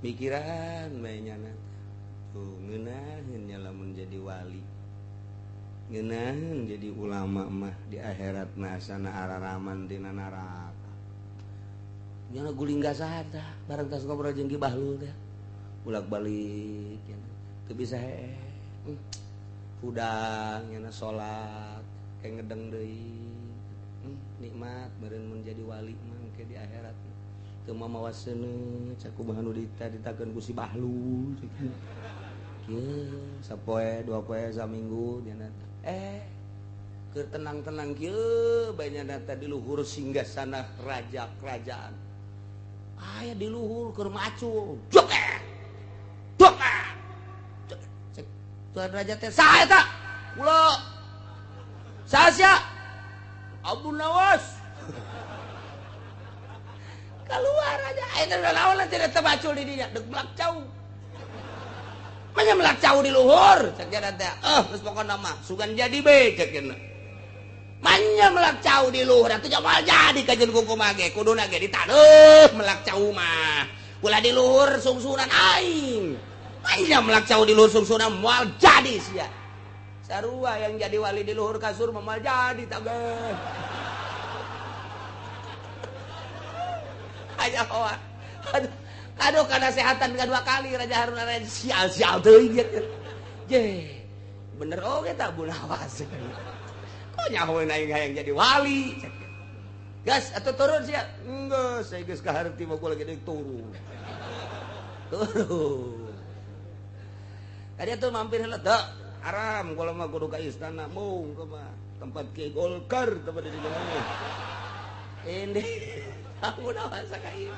Mikiran bae nyana tuh ngeunaheun nya lamun jadi wali. Ngeunaheun jadi ulama mah di akhirat mah sana araraman dina neraka. Nyana guling gasaha tah bareng tas ngobrol jeung Ki Bahlul teh. Bolak-balik nya teu bisa hee. Hudang nyana salat kayak ngedeng deui. Nikmat meureun mun jadi wali mah engke di akhirat. Teu mamawa seuneu cak kumaha nu ditakeun ku si Bahlul. Kieu sapoe dua poe saminggu nyana keur tenang-tenang kieu bae nyana teh di luhur singgasana raja kerajaan. Aya di luhur keur macul. Joget. Joget. Cek tuan raja teh saha eta? Kula. Saha sia? Abu Nawas. Keluar aja. Eta naon teh teu macul di dinya, deuk melak cau. Manya melak cau di luhur, cek dia teh. Geus pokona mah sugan jadi be cek cenah. Manya melak cau di luhur atuh moal jadi kajeun kumaha ge kuduna ge ditaneuh melak cau mah. Ulah di luhur sungsunan aing. Manya melak cau di luhur sungsunan moal jadi sia. Sarua yang jadi wali di luhur kasur moal jadi tah ge. Aja hoa. Aduh. Aduh karena sehatan kedua kali Raja Harun Raja sial-sial teuing gitu. Je, bener oge tak Abu Nawas. Kok nyahoeun aing hayang jadi wali. Gas atau turun sia? Enggeus, saya geus kaharti mah gua lagi deuk turun. Turun. Tadi tuh mampir heula teu haram kula mah kudu ka istana mung mah tempat Ki Golkar tempat di jalannya. Ini Abu Nawas ka ieu.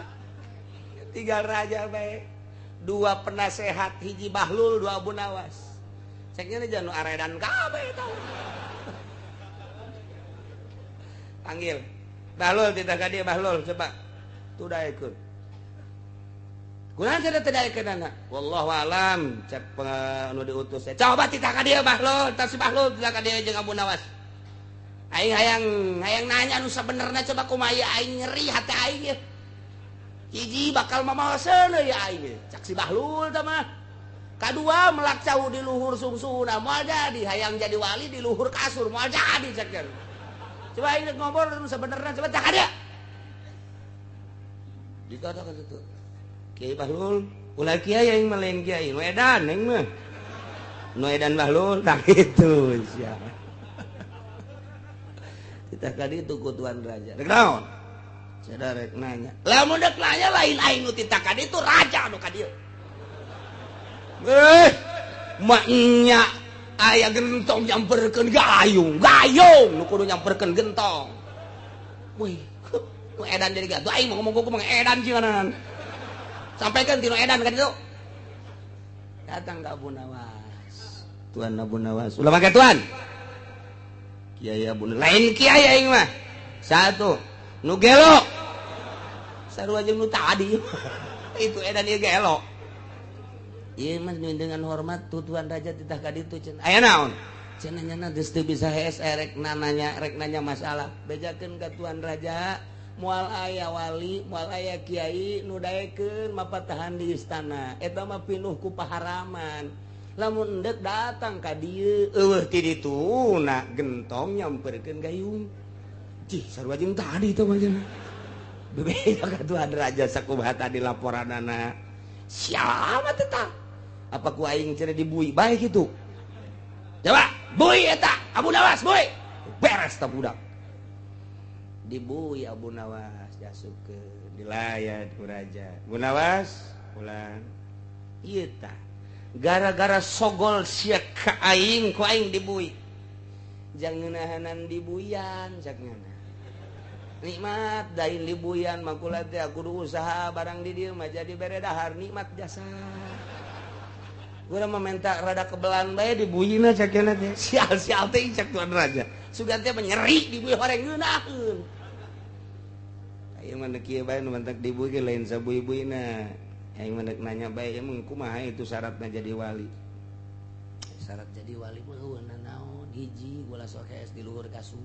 Tiga raja baik, dua penasehat hiji Bahlul, dua Abu Nawas. Ceknya nih jangan aredan kabeh tau. Panggil Bahlul tidak ka dia Bahlul coba. Tuh dah ikut. Kunaon cenah teu daekeun anak? Wallahu alam cek nu diutus. Coba titah ka dia Bahlul, tah si Bahlul titah ka dia jeung Abu Nawas. Aing hayang nanya nu sabenerna coba kumaha aing nyeri hati aing ye. Hiji bakal mamawa seuneu ya aing cak si Bahlul tah mah. Kadua melak cau di luhur sungsuna moal jadi hayang jadi wali di luhur kasur moal jadi cak. Coba aing ngobrol nu sabenerna coba cak dia. Dikatakan itu. Kiai Bahlul, ulah kiai aing mah lain kiai, nu edan aing mah. Nu edan Bahlul tah kitu sia. Kita kali itu ku tuan raja. Rek naon? Saya rek nanya. Lamun dek nanya lain aing nu titakan itu raja nu ka dieu. Maknya aya gentong nyamperkeun gayung, gayung nu kudu nyamperkeun gentong. Wih, nu edan jadi gatuh aing mau ngomong kumaha edan cinanan. Sampaikan tinu edan ka ditu. Datang ka Abu Nawas. Tuan Abu Nawas. Ulah make tuan. Kiai Abu lain kiai aing mah. Satu nu gelo. Sarua jeung nu tadi. Itu edan ieu gelo. Ieu mah dengan hormat tu tuan raja titah ka ditu cenah. Aya naon? Cenah nyana geus teu bisa hees rek nanya masalah. Bejakeun ka tuan raja moal aya wali, moal aya kiai nu daekeun mapatahan di istana. Eta mah pinuh ku paharaman. Lamun endek datang ka dieu eueuh ti dituna gentong nyamperkeun gayung. Cih, sarua jeung tadi teh mah cenah. Bebeja ka tuan raja sakumaha tadi laporanana. Siapa teh tah? Apa ku aing cenah dibui bae kitu? Coba, bui eta Abu Nawas, bui. Beres tah budak. Dibui Abu Nawas diasupkeun dilayat ku raja. Abu Nawas pulang. Ieu tah gara-gara sogol sia ka aing ku aing dibui. Jangan ngeunahanan dibuyan cak nyana. Nikmat dain dibuyan mah kula teh kudu usaha barang di dieu mah jadi bere dahar nikmat jasa. Gua mah minta rada kebelan bae dibuyina cak nyana teh. Sial-sial teh cak tuan raja. Sugan teh nyeri dibui horeng ngeunaheun. Ieu mah kieu bae nu mantak dibui ge lain sabui-buina. Aing mah nanya bae emang kumaha itu syaratna jadi wali. Syarat jadi wali mah eueuh naon? Hiji ulah sok hees di luhur kasur.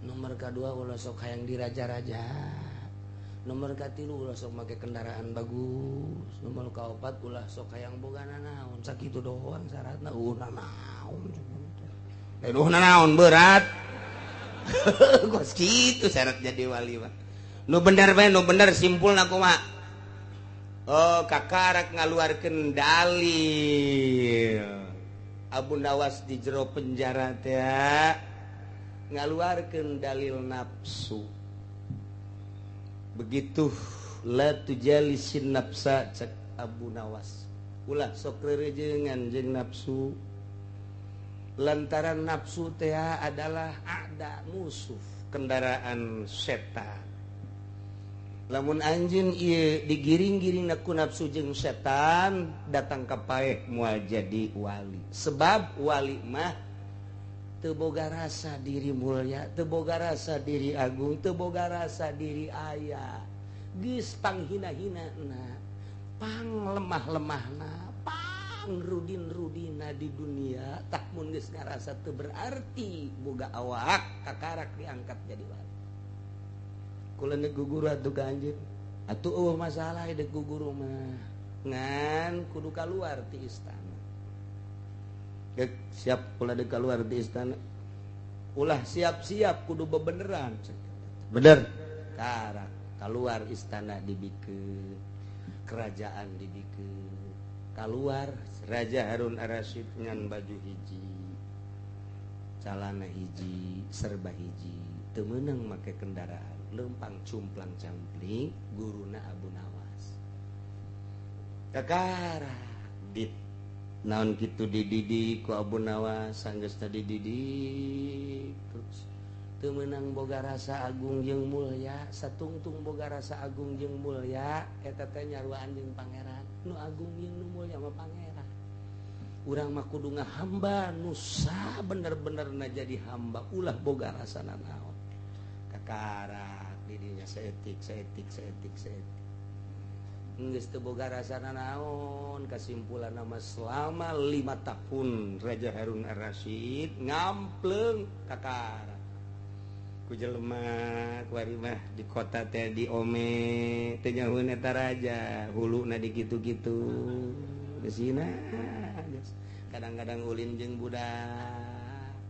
Nomor kedua ulah sok hayang di raja-raja. Nomor katilu ulah sok make kendaraan bagus. Nomor kaopat ulah sok hayang boga nanaon. Sakitu doang syaratna eueuh nanaon. Lain eueuh nanaon berat. Kos kitu syarat jadi wali mah. Nu bener bae, nu bener simpulna kumaha? Oh, kakarak ngaluarkeun dalil. Abu Nawas di jero penjara teh ngaluarkeun dalil nafsu. Begitu la tujalisin nafsa cek Abu Nawas. Ulah sok rerejengan jeung nafsu. Lantaran nafsu teh adalah ada musuh, kendaraan setan. Lamun anjeun ieu digiring-giring ku nafsu jeung setan, datang ka paeh moal jadi wali. Sebab wali mah teu boga rasa diri mulia, teu boga rasa diri agung, teu boga rasa diri aya. Geus panghina-hinana, pang lemah-lemahna, pang rudin-rudina di dunia, tah mun geus ngarasa teu berarti boga awak, kakarak diangkat jadi wali. Kula nek guguru atuh ka anjeun. Atuh eueuh masalah dek guguru mah. Ngan kudu kaluar ti istana. Dek siap kula dek kaluar ti istana. Ulah siap-siap kudu bebeneran. Bener. Karak kaluar istana dibikeun, kerajaan dibikeun. Kaluar Raja Harun Ar-Rasyid ngan baju hiji, calana hiji, serba hiji, teu meunang make kendaraan. Lempang cumplang campling guruna Abu Nawas. Kakara dit naon kitu dididik ku Abu Nawas sanggeusna dididik terus teu meunang boga rasa agung jeung mulya, satungtung boga rasa agung jeung mulya eta teh nyaruaan jeung pangeran. Nu agung jeung nu mulya mah pangeran. Urang mah kudu ngahamba nu sabener-benerna jadi hamba, ulah boga rasa nanaon. Kakarak didinya seetik seetik seetik seetik geus teu boga rasa nanaon. Kesimpulan nama selama 5 tahun Raja Harun Ar-Rasyid ngampleung kakarak ku jelema kuari mah di kota teh di ome teh nyahueun eta raja huluna di kitu-kitu geusina kadang-kadang ulin jeung budak.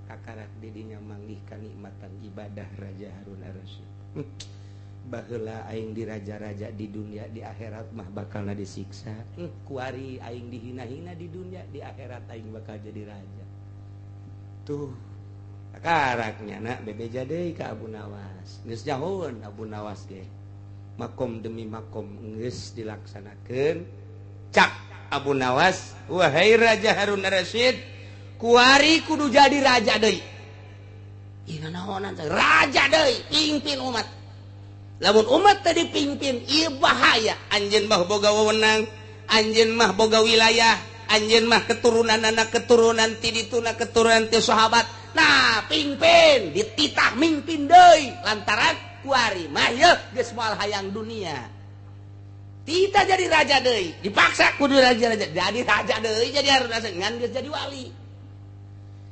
Kakarak didinya manggih kanikmatan ibadah Raja Harun Ar-Rasyid. Baheula aing di raja-raja di dunia, di akhirat mah bakalna disiksa. Kuari aing dihina-hina di dunia, di akhirat aing bakal jadi raja. Tuh kakaraknya nak bebeja deui ka Abu Nawas. Geus jauheun Abu Nawas ge. Makom demi makom geus dilaksanakeun. Cak Abu Nawas, wahai Raja Harun Ar-Rasyid, kuari kudu jadi raja deui. Ih nanaonan raja deui, pimpin umat. Lamun umat teh dipimpin, ieu bahaya. Anjeun mah boga wewenang, anjeun mah boga wilayah, anjeun mah keturunan anak keturunan ti dituna keturunan ti sahabat. Nah, pimpin, dititah mimpin deui lantaran kuari mah yeuh geus moal hayang dunia. Tita jadi raja deui, dipaksa kudu raja-raja. Jadi raja deui jadi harus ngan geus jadi wali.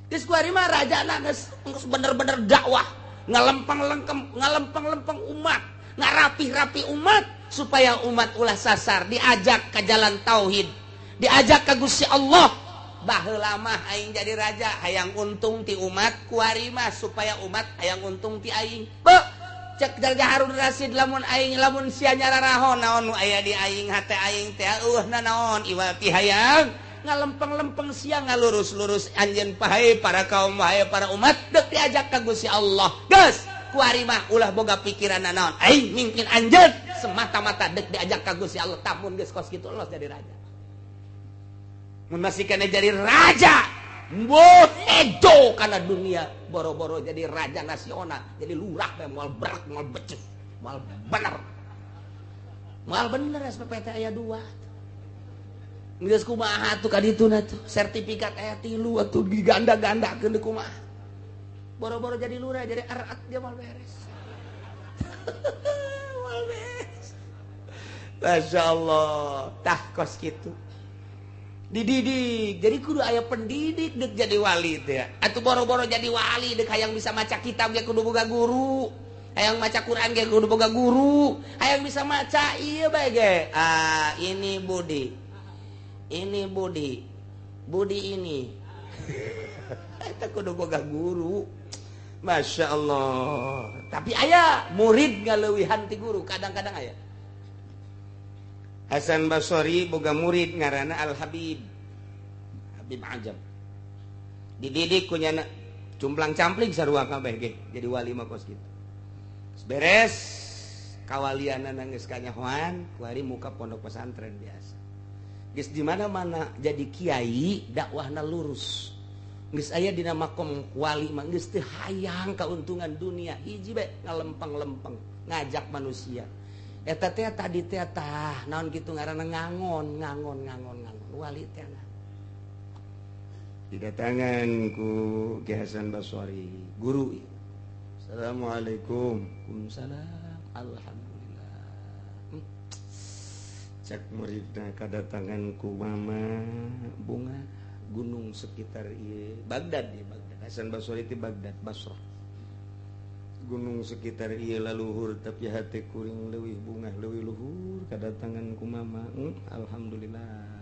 Geus kuari mah rajana geus bener-bener dakwah, ngalempang-lempeng umat, ngarapih-rapi umat supaya umat ulah sasar, diajak ke jalan tauhid, diajak ke Gusti Allah. Baheula mah aing jadi raja hayang untung ti umat, kuari mah supaya umat hayang untung ti aing. Beuh, cek Raja Harun Rasyid lamun aing lamun sia nyararahon naon nu aya di aing hate aing teh eueuh nanaon iwal ti hayang ngalempeng-lempeng siang ngalurus-lurus anjeun pahe para kaum wae para umat deuk diajak ka Gusti Allah. Geus kuari mah ulah boga pikiran nanaon aing mingkin anjeun semata-mata deuk diajak ka Gusti Allah. Tamun geus kos kitu los jadi raja. Mun masih kana jadi raja mboh edo kana dunia boro-boro jadi raja nasional, jadi lurah bae moal berak moal becus moal bener. Moal bener SPPT aya 2. Geus kumaha atuh ka dituna tuh sertifikat aya 3 atuh diganda-gandakeun deui kumaha. Boro-boro jadi lurah jadi erat dia moal beres. Moal beres. Masyaallah, tah kos kitu. Dididik, jadi kudu aya pendidik deuk jadi wali teh. Atuh boro-boro jadi wali deuk hayang bisa maca kitab ge kudu boga guru. Hayang maca Quran ge kudu boga guru. Hayang bisa maca ieu bae ge. Ah, ini Budi. Ini Budi. Budi ini. Eta kudu boga guru. Masya Allah. Tapi aya murid ngaleuwihan ti guru, kadang-kadang aya. Hasan Basri boga murid ngaranna Al Habib. Habib Ajam. Dididik ku nyana cumplang-campling sarua kabeh ge jadi wali mah kos kitu. Beres kawalianana geus kanyahoan kuari muka pondok pesantren biasa. Geus di mana-mana jadi kiai dakwahna lurus. Geus aya dina makom wali mah geus teu hayang kauntungan dunia hiji bae ngalempeng-lempeng ngajak manusia. Eta teh tadi teh tah naon kitu ngaranna ngangon ngangon ngangon ngangon wali teh. Didatangan ku Ki Hasan Basri guru. Assalamualaikum. Waalaikumsalam. Alhamdulillah. Cak muridna kadatangan ku mama bunga gunung sekitar ieu Baghdad ya Baghdad. Hasan Basri itu Baghdad Basrah. Gunung sekitar ieu laluhur tapi hate kuring leuwih bunga leuwih luhur kadatangan ku mama. Alhamdulillah.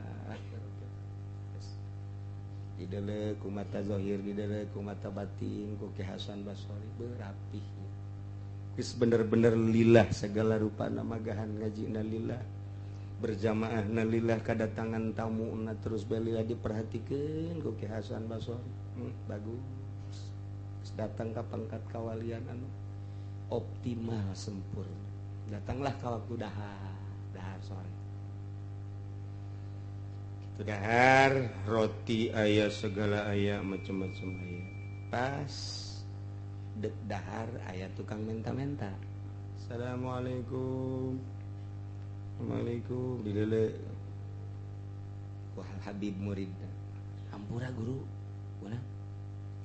Didele ku mata zahir, didele ku mata batin, ku Ki Hasan Basri berapih. Geus bener-bener lillah segala rupa namagahan ngajina lillah. Berjamaah na lillah kadatangan tamu na terus balillah diperhatikeun ku Ki Hasan Basri. Bagus. Geus datang ka pangkat kawalian anu optimal sempurna. Datanglah ka waktu dahar, dahar sore. Dahar roti aya segala aya macam-macam aya. Pas dek dahar aya tukang menta-menta. Assalamualaikum. Assalamualaikum dilele. Wah Habib murid. Hampura guru. Mana?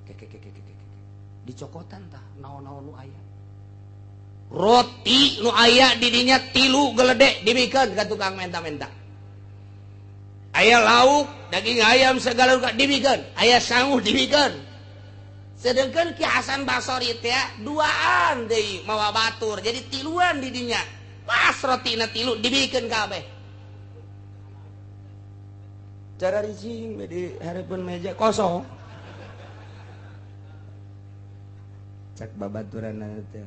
Keke keke keke keke. Dicokotan tah naon-naon nu aya. Roti nu aya di dinya 3 geledek dibikeun ka tukang menta-menta. Aya lauk, daging ayam segala rupa dibikeun, aya sangu dibikeun. Sedangkan Ki Hasan Basri teh duaan deui mawa batur, jadi tiluan di dinya. Pas rotina 3 dibikeun kabeh. Cara ricing di hareupeun meja kosong. Cak babaturanna teh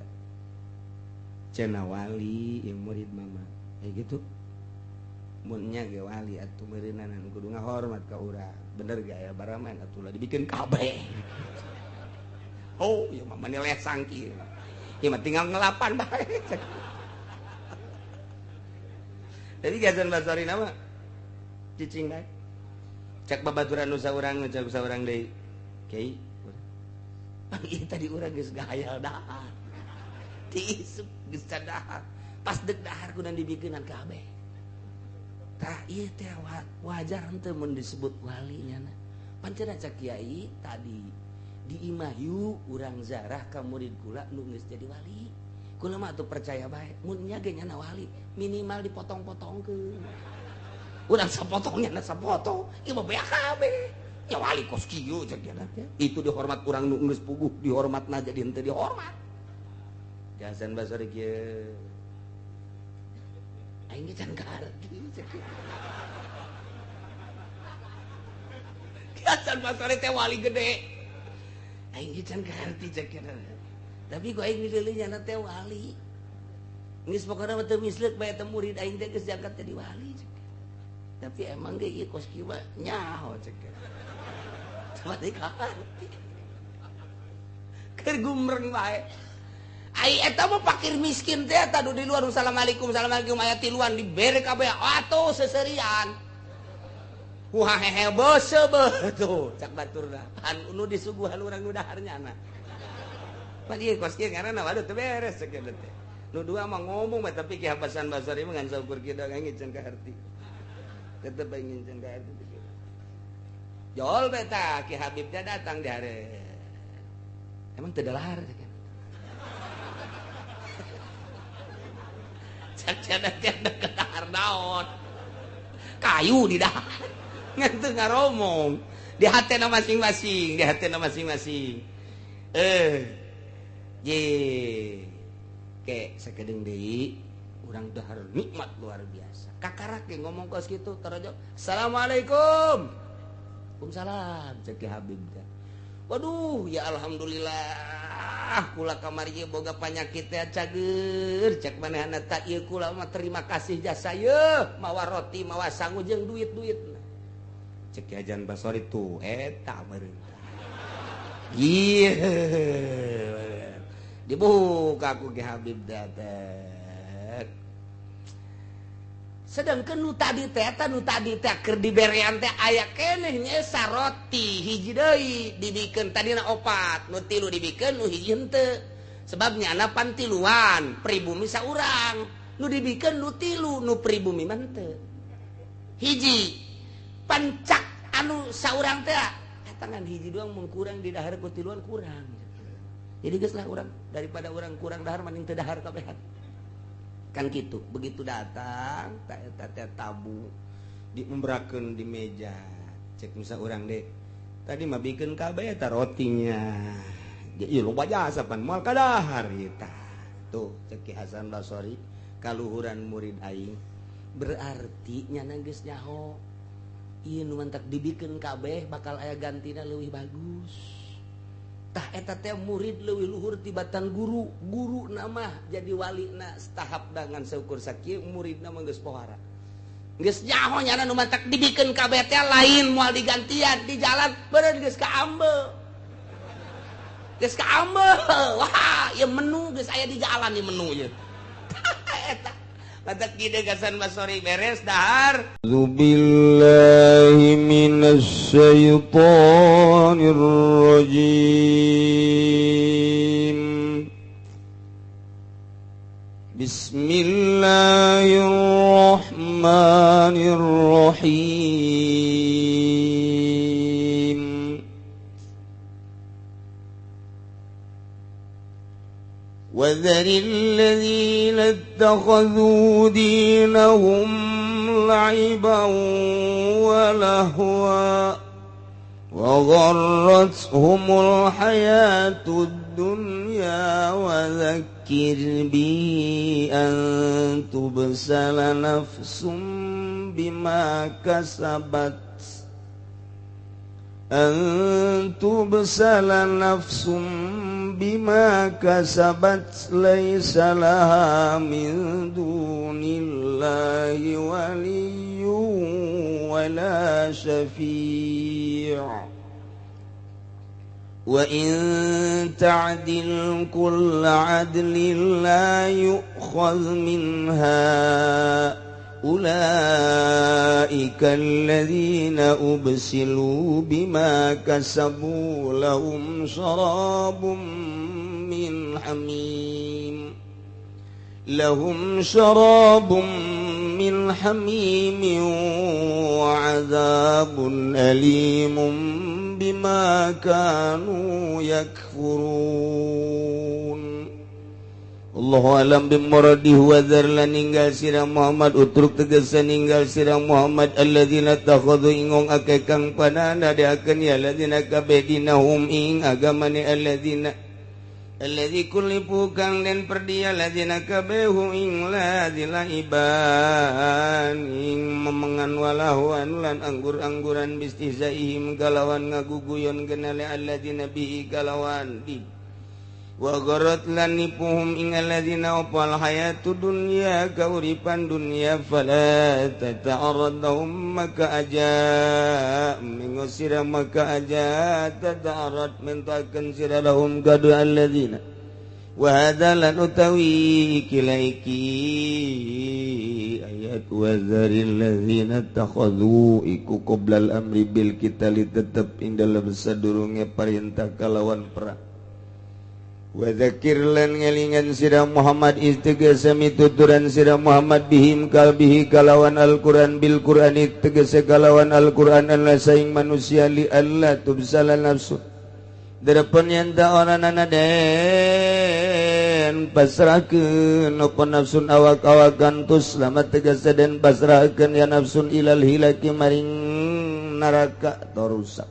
cenah wali ieu murid mama. Kayak gitu. Munnya ge wali atuh meureunanan kudu ngahormat ka urang. Bener ge aya baraman atuh lah dibikeun kabeh. Oh, ieu mah mani lesang kieu. Ieu mah tinggal ngelapan bae. Jadi Hasan Basri nama cicing bae. Cak babaturan nu saurang nu cak saurang deui. Kiai. Ieu tadi urang geus gahayal dahar. Tiisuk geus dahar. Pas deuk dahar kudu dibikeunan kabeh. Tah ieu teh wajar henteu mun disebut wali nyana. Pancen cak kiai tadi di imah yu urang zarah ka murid kula nu geus jadi wali. Kula mah atuh percaya bae mun nya ge nyana wali minimal dipotong-potongkeun. Urang sapotong nyana sapotong, ieu mah beak kabeh. Nya wali kos kieu cak kieu teh. Itu dihormat urang nu geus puguh, dihormatna jadi henteu dihormat. Hasan Basri kieu. Aing ge can kaharti cek. Ki Hasan Basri teh wali gede. Aing ge can kaharti cek. Tapi ku aing dideuleu nyana teh wali. Geus pokona mah teu misleuk bae teh murid aing teh geus diangkat jadi wali cek. Tapi emang ge ieu kos kieu mah nyaho cek. Tapi kaharti. Keur gumreng bae. Ai eta mah fakir miskin teh eta di luar assalamualaikum assalamualaikum aya tiluan dibere kabeh atuh seserian. Wah hehe beuseum beuh tuh cak baturna. Pan nu disuguhan urang nu dahar nyana. Pan ieu kos kieu ngaranna waduh teu beres cek ieu teh. Nu dua mah ngomong mah tapi Ki Hasan Basri mah ngan saukur kieu aing can kaharti. Tetep aing can kaharti. Jol beta Ki Habibnya datang di hare. Emang teu dalahar cek. Cak dahar naon kayu di dahar ngan teu ngaromong di hatena masing-masing, di hatena masing-masing. Ye. Ke sakedeung deui urang dahar nikmat luar biasa. Kakarak ge ngomong kos kitu tarajo. Assalamualaikum. Waalaikumsalam cek Ki Habib teh. Waduh ya alhamdulillah kula kamari ieu boga panyakit teh cager cek manehna ta ieu kula mah terima kasih jasa yeuh mawa roti mawa sangu jeung duit-duitna. Cek Ki Hasan Basori tuh eta meureun. Ieu dibuka ku Ki Habib teh. Sedangkan nu tadi teh eta nu tadi teh keur diberean teh aya keneh nyesa roti hiji deui dibikeun tadina opat nu tilu dibikeun nu hiji henteu. Sebab nyana pan tiluan pribumi saurang nu dibikeun nu tilu nu pribumi mah henteu. Hiji pancak anu saurang teh eta ngan hiji doang mun kurang di dahar ku tiluan kurang. Jadi geus lah urang daripada urang kurang dahar mending teu dahar kabehan. Kan gitu, begitu datang tak eta tabu diumbrakeun di meja. Cek musa urang deh. Tadi mah bikeun kabeh eta rotinya. Ieu loba jasa pan moal kadahar ieu tah. Tuh cek Ki Hasan Basori kaluhuran murid aing. Berarti nyana geus nyaho. Ieu nu mantak dibikeun kabeh bakal aya gantina leuwih bagus. Tah eta teh murid leuwih luhur tibatan guru, guru nama jadi walina tahap dengan seukur sakieu muridna mah geus pohara. Geus nyaho nyana nu mantak dibikeun kabeh teh lain moal digantian di jalan beureun geus kaambe. Geus kaambe. Wah, ieu menu geus aya di jalan ieu menu ieu. Eta mantak kieu Hasan Basori beres dahar. Billahi minasy syaithanir rajim. Bismillahirrahmanirrahim. وذر الذين اتخذوا دينهم لعبا ولهوا وغرتهم الحياة الدنيا وذكر به أن تبسل نفس بما كسبت أن تبسل نفس بما كسبت ليس لها من دون الله ولي ولا شفيع وإن تعدل كل عدل لا يؤخذ منها أولئك الذين أبسلوا بما كسبوا لهم شراب من حميم لهم شراب من حميم وعذاب أليم بما كانوا يكفرون. Allahu alam bimuradihi wa dzar lan ninggal sira Muhammad utruk tegese ninggal sira Muhammad alladzina takhadhu ingong akeh kang panana diakeun ya alladzina kabeh dinahum ing agamane alladzina alladzi kullifu kang den perdia alladzina kabeh ing ladzina iban ing memengan walahuan lan anggur-angguran bistihzaihim kalawan ngaguguyon genale alladzina bihi kalawan di wa gharat lan nipuhum ing alladzina opal hayatu dunya kauripan dunya fala tata'arradhum maka aja mingusira maka aja tata'arrad mintakeun sira lahum kadu alladzina wa hadza lan utawi kilaiki ayat wa dzaril ladzina takhadhu iku qoblal amri bil qitali tetep ing dalem sadurunge perintah kalawan perang. Wa dzakir lan ngelingan sira Muhammad istegese mituturan sira Muhammad bihim kalbihi kalawan Al-Qur'an bil Qur'ani tegese kalawan Al-Qur'an alla saing manusia li alla tubsala nafsu derepon yen ta oranana den pasrahkeun apa nafsun awak-awakan tus selamat tegese den pasrahkeun ya nafsun ilal hilaki maring neraka torusak.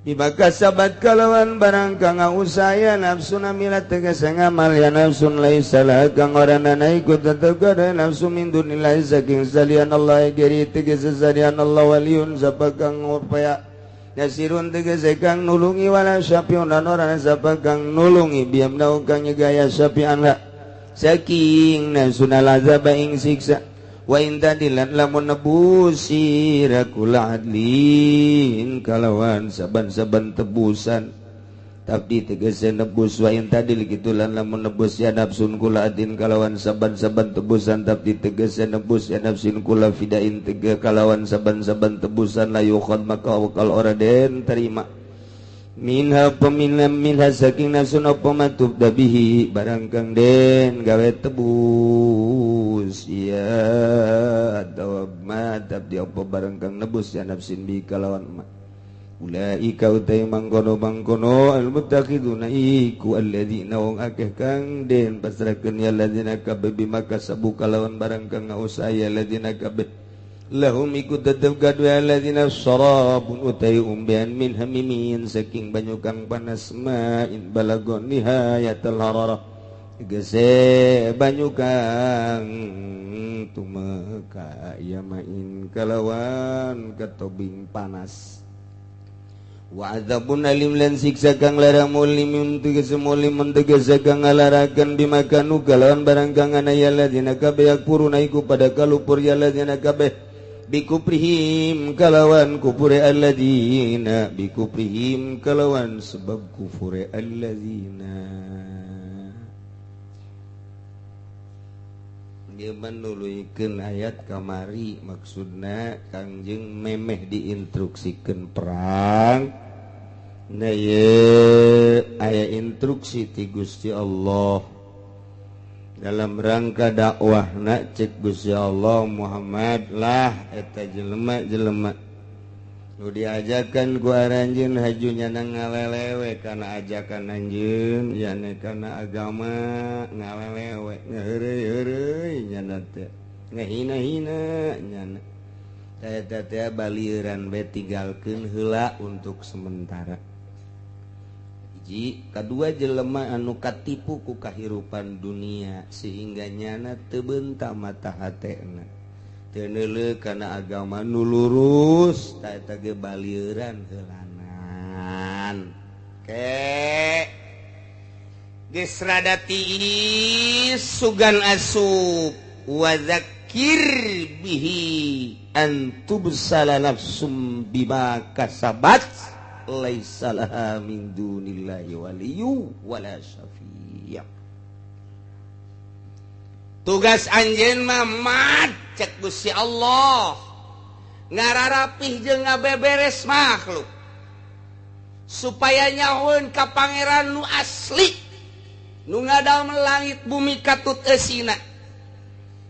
Bima kasabat kalawan barang kang usaya nafsu amilat tegese ngamal ya nafsun laisa laha kang ora nana iku tetep kada nafsu min dunillahi saking salian Allah geri tegese salian Allah waliun sapa kang upaya nasirun tegese kang nulungi wala syafi'un lan ora sapa kang nulungi biamnau kang nyegaya syafi'an la saking nafsun azab ing siksa. Wa in tadilan lamun nebus sira kula adlin kalawan saban-saban tebusan tapi tegese nebus wa in tadil kitu lan lamun nebus ya nafsun kula adin kalawan saban-saban tebusan tapi tegese nebus ya nafsun kula fidain tege kalawan saban-saban tebusan la yukhad maka wakal ora den terima minha peminam minha saking nafsun apa matub dabihi barang kang den gawe tebus ya atau madab di apa barang kang nebus ya nafsin bi kalawan ma ulaika utai mangkono mangkono al muttaqiduna iku alladzina wong akeh kang den pasrahkeun ya alladzina kabeh bima kasabu kalawan barang kang ngausaya alladzina kabeh lahum iku tetep kadue alladzina sarabun utai umbean min hamimin saking banyu kang panas ma'in balagon nihayatul hararah gese banyu kang tumeka ya main kalawan ketobing panas wa adzabun alim lan siksa kang lara mulimun tegese mulimun tegese kang ngalarakeun bimakanu kalawan barang kang ana ya alladzina kabeh yakfuruna iku pada kalupur ya alladzina kabeh bikuprihim kalawan kufure alladzina bikuprihim kalawan sebab kufure alladzina. Dia menuluikeun ayat kamari maksudna Kangjeng memeh diinstruksikeun perang. Nah ye aya instruksi ti Gusti Allah dalam rangka dakwahna cek Gusti Allah Muhammad lah eta jelema-jelema nu diajakan ku aranjeun haju nyana ngalelewe kana ajakan anjeun yane kana agama ngalelewe ngaheureuy-heureuy nyana teh ngahina-hina nyana eta teh balieuran bae tinggalkeun heula untuk sementara. Hiji kadua jelema anu katipu ku kahirupan dunia sehingga nyana teu beunta mata hatena teu neuleuh kana agama nu lurus ta eta ge balieuran heulanan ke geus rada tiis sugan asup wa dzakir bihi an tubsala nafsum bima kasabat laisa laha min dunillahi waliyyu wala syafi'. Tugas anjeun mah mad cek Gusti Allah ngararapih jeung ngabeberes makhluk supaya nyahoeun ka pangeran nu asli nu ngadamel langit bumi katut eusina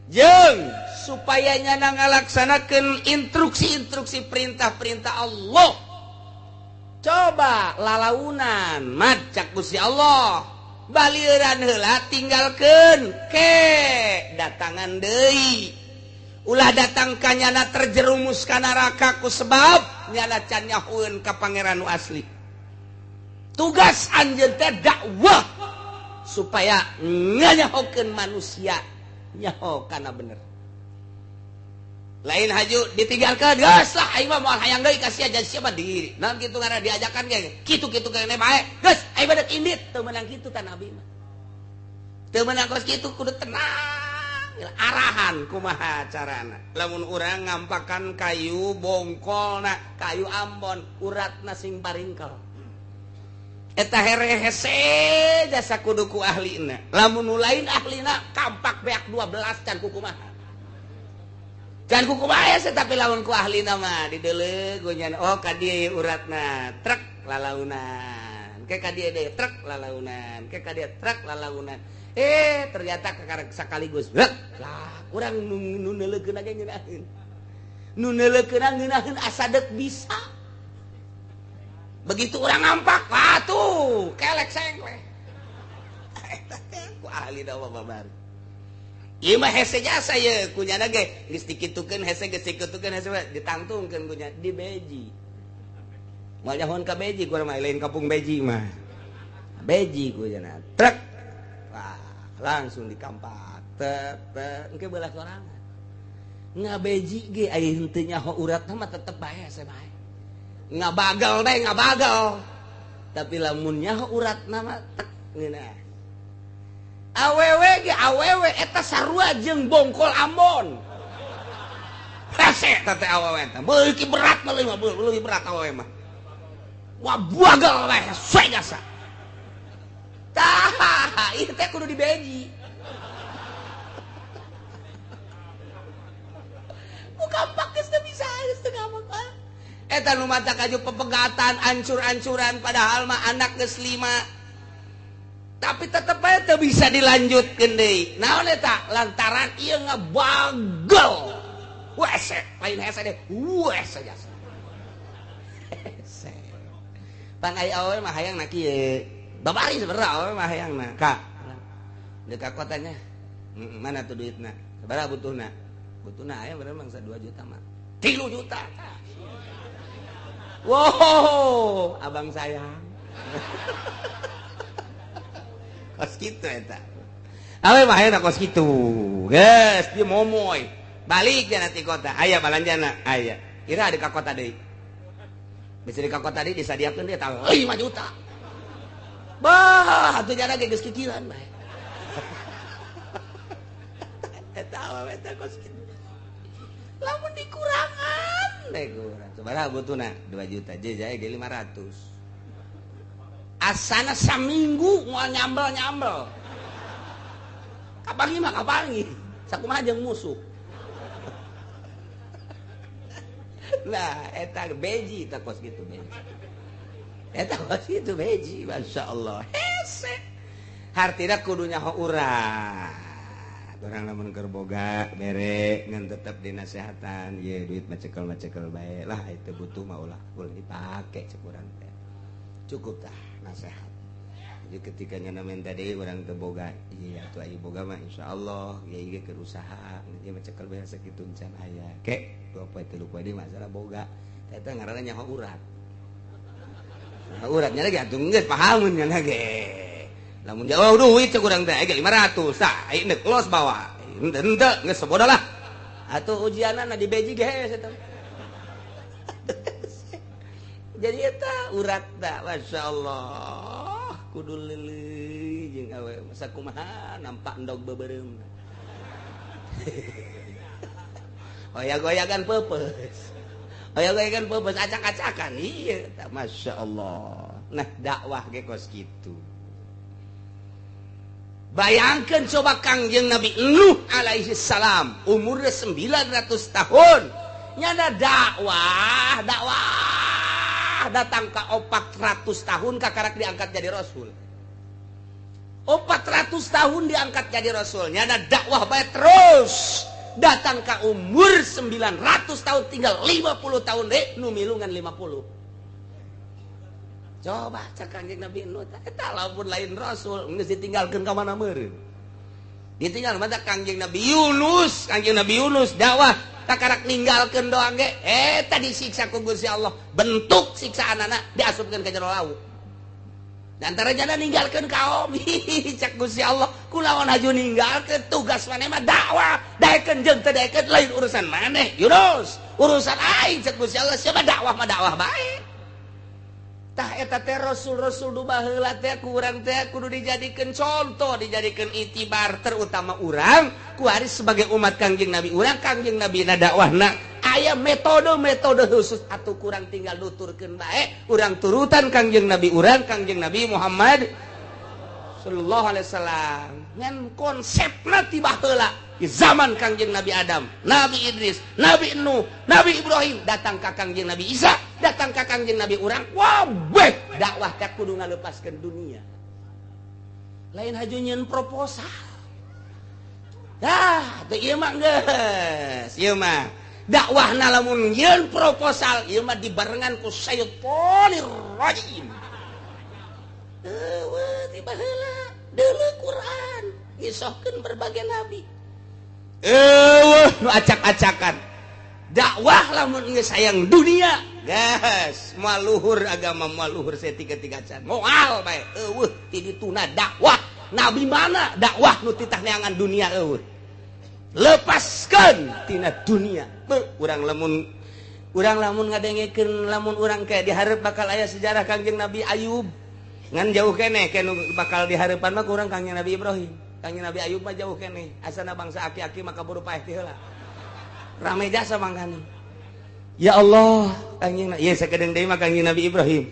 jeung supaya nyana ngalaksanakeun instruksi-instruksi perintah-perintah Allah. Coba lalaunan mad cak Gusti Allah balieuran heula tinggalkeun ke datangan deui ulah datang ka nyana terjerumus ka neraka ku sebab nyana can nyahoeun ka pangeran nu asli. Tugas anjeun teh dakwah supaya nganyahokeun manusia nyaho kana bener. Lain haju ditinggalkan geus lah aing mah moal hayang deui ka sia jadi siapa diri. Naon kitu ngaranna diajakan ge kitu-kitu keneh bae. Geus aing mah deuk indit teu meunang kitu ta nabi mah. Teu meunang kos kitu kudu tenang. Arahan kumaha carana. Lamun urang ngampakan kayu bongkolna, kayu ambon, uratna sing paringkel. Eta here hese jasa kudu ku ahlina. Lamun nu lain ahlina kampak beak 12 can ku kumaha. Can kuku bae tapi lamun ku ahlina mah dideuleu gunyan oh ka dieu uratna trek lalaunan ke ka dieu deui trek lalaunan ke ka dieu trek lalaunan ternyata kakarek sakaligus lah urang nu neuleukeun ge ngeunaheun nu neuleukeun ngeunaheun asa deuk bisa begitu urang ngampak wah tuh kelek sengkleh eta teh ku ahli da babar. Ieu mah hese jasa ye kunyana ge geus dikitukeun hese geus dikitukeun hese ditangtungkeun kunya dibeji. Moal nyahoan ka beji ku mah lain kampung beji mah. Beji ku cenah. Trek. Wah, langsung dikampak. Tek tek engke beulah sorangan. Ngabeji ge aya henteu nyaho uratna mah tetep bae hese bae. Ngabagal deh ngabagal. Tapi lamun nyaho uratna mah tek ngeunah. Awewe ge awewe eta sarua jeung bongkol Ambon. Hese eta teh awewe teh. Beuki berat mah leuwih berat awewe mah. Wah bagal we hese jasa. Tah, ieu teh kudu dibeji. Bukan geus teu bisa geus teu gampang. Eta nu mata kaju pepegatan ancur-ancuran padahal mah anak geus 5. Tapi tetep aja teu bisa dilanjutkeun deui. Naon eta? Lantaran ieu ngabagel. Wese, lain hese deh. Wese jasa. Hese. Pan ai awewe mah hayangna kieu. Babari sebenarnya awewe mah hayangna. Ka. Deuk ka kotanya. Mana tuh duitna? Sabaraha butuhna? Butuhna aya bener mangsa 2 juta mah. 3 juta. Wow, abang sayang. Kos kitu eta. Awe mah hayangna kos kitu. Geus, dia momoy. Balik dia nanti kota. Aya balanjana, aya. Kira ada ka kota deui. Bisa di ka kota deui disadiakeun dia 5 juta. Bah, atuh jana ge geus kikiran bae. Eta awewe teh kos kitu. Lamun dikurangan deh kurang. Sabaraha butuhna? 2 juta je jae ge 500. Asana saminggu moal nyambel-nyambel. Kapangi mah kapangi. Sakumaha jeung musuh. Nah, eta beji eta kos kitu beji. Eta kos kitu beji, masyaallah. Hese. Hartina kudu nyaho urang. Orang lamun keur boga bere ngan tetep dinasehatan, ye duit macekel-macekel bae lah itu butuh mah ulah ulah dipake cek urang teh. Cukup tah nasehat. Jadi ketika nyana minta deui urang teu boga, iya atuh aya boga mah insyaallah ieu ge keur usaha, ieu macekel bae sakitu encan aya. Ke 2 poe 3 poe deui masalah boga. Eta ngaranna nyaho urat. Nyaho uratnya lagi atuh geus pahamun nya ge. Lamun jauh duit cek urang teh aya 500 tah aya neuk los bawa. Henteu henteu geus sabodo lah. Atuh ujianana di beji ge hese eta. Jadi eta urat da masyaallah. Kudu leuleui jeung awe sakumaha nampak endog beubeurem. Goyag-goyagan peupeus. Goyag-goyagan peupeus acak-acakan. Iya eta masyaallah. Nah dakwah ge kos kitu. Bayangkan coba Kangjeng Nabi Nuh alaihi salam umurnya 900 tahun. Nyana dakwah, dakwah datang ke 400 tahun kakarak diangkat jadi rasul. 400 tahun diangkat jadi rasul. Nyana dakwah bae terus. Datang ke umur 900 tahun tinggal 50 tahun deh nu milungan 50. Coba cek Kangjeng Nabi Nuh eta lamun lain rasul geus ditinggalkeun ka mana meureun. Ditinggal mata Kangjeng Nabi Yunus, Kangjeng Nabi Yunus dakwah takarak ninggalkeun doang ge eta disiksa ku Gusti Allah. Bentuk siksaanana diasupkeun ka jero laut. Dan antara jana ninggalkeun kaum cek Gusti Allah kulawan haju ninggalkeun tugas maneh mah dakwah, daekeun jeung teu daekeun lain urusan maneh Yunus, urusan aing cek Gusti Allah siapa dakwah mah dakwah bae. Tah eta teh rasul-rasul nu baheula teh ku urang teh kudu dijadikeun contoh, dijadikeun itibar terutama urang ku ari sebagai umat Kangjeng Nabi urang Kangjeng Nabi na dakwahna aya metode-metode khusus atuh kurang tinggal nuturkeun bae urang turutan Kangjeng Nabi urang Kangjeng Nabi Muhammad sallallahu alaihi wasallam ngan konsepna ti baheula di zaman Kangjeng Nabi Adam, Nabi Idris, Nabi Nuh, Nabi Ibrahim datang ka Kangjeng Nabi Isa, datang ka Kangjeng Nabi urang wabeh dakwah teh kudu ngalepaskeun dunia. Lain haju nyieun proposal. Dah, teu ieu mah geus, ieu mah dakwahna lamun nyieun proposal ieu mah dibarengan ku syaitonir rajim. Eueuh ti baheula deuleu Quran ngisohkeun berbagai nabi. Eueuh nu acak-acakan. Dakwah lamun geus hayang dunia, gas moal luhur agama, moal luhur saeutik-eutik acan. Moal bae eueuh ti dituna dakwah. Nabi mana dakwah nu titah neangan dunia eueuh. Lepaskan tina dunia. Beuh, urang lamun ngadengekeun, lamun urang kayak diharap bakal aya sejarah Kangjeng Nabi Ayub. Ngan jauh keneh ke bakal dihareupan mah kurang Kangjeng Nabi Ibrahim. Kangjeng Nabi Ayub mah jauh keneh. Asana bangsa aki-aki maka buru paeh ti heula. Rame jasa mangkana. Ya Allah, Kangjeng, ieu sakedeung deui mah Kangjeng Nabi Ibrahim.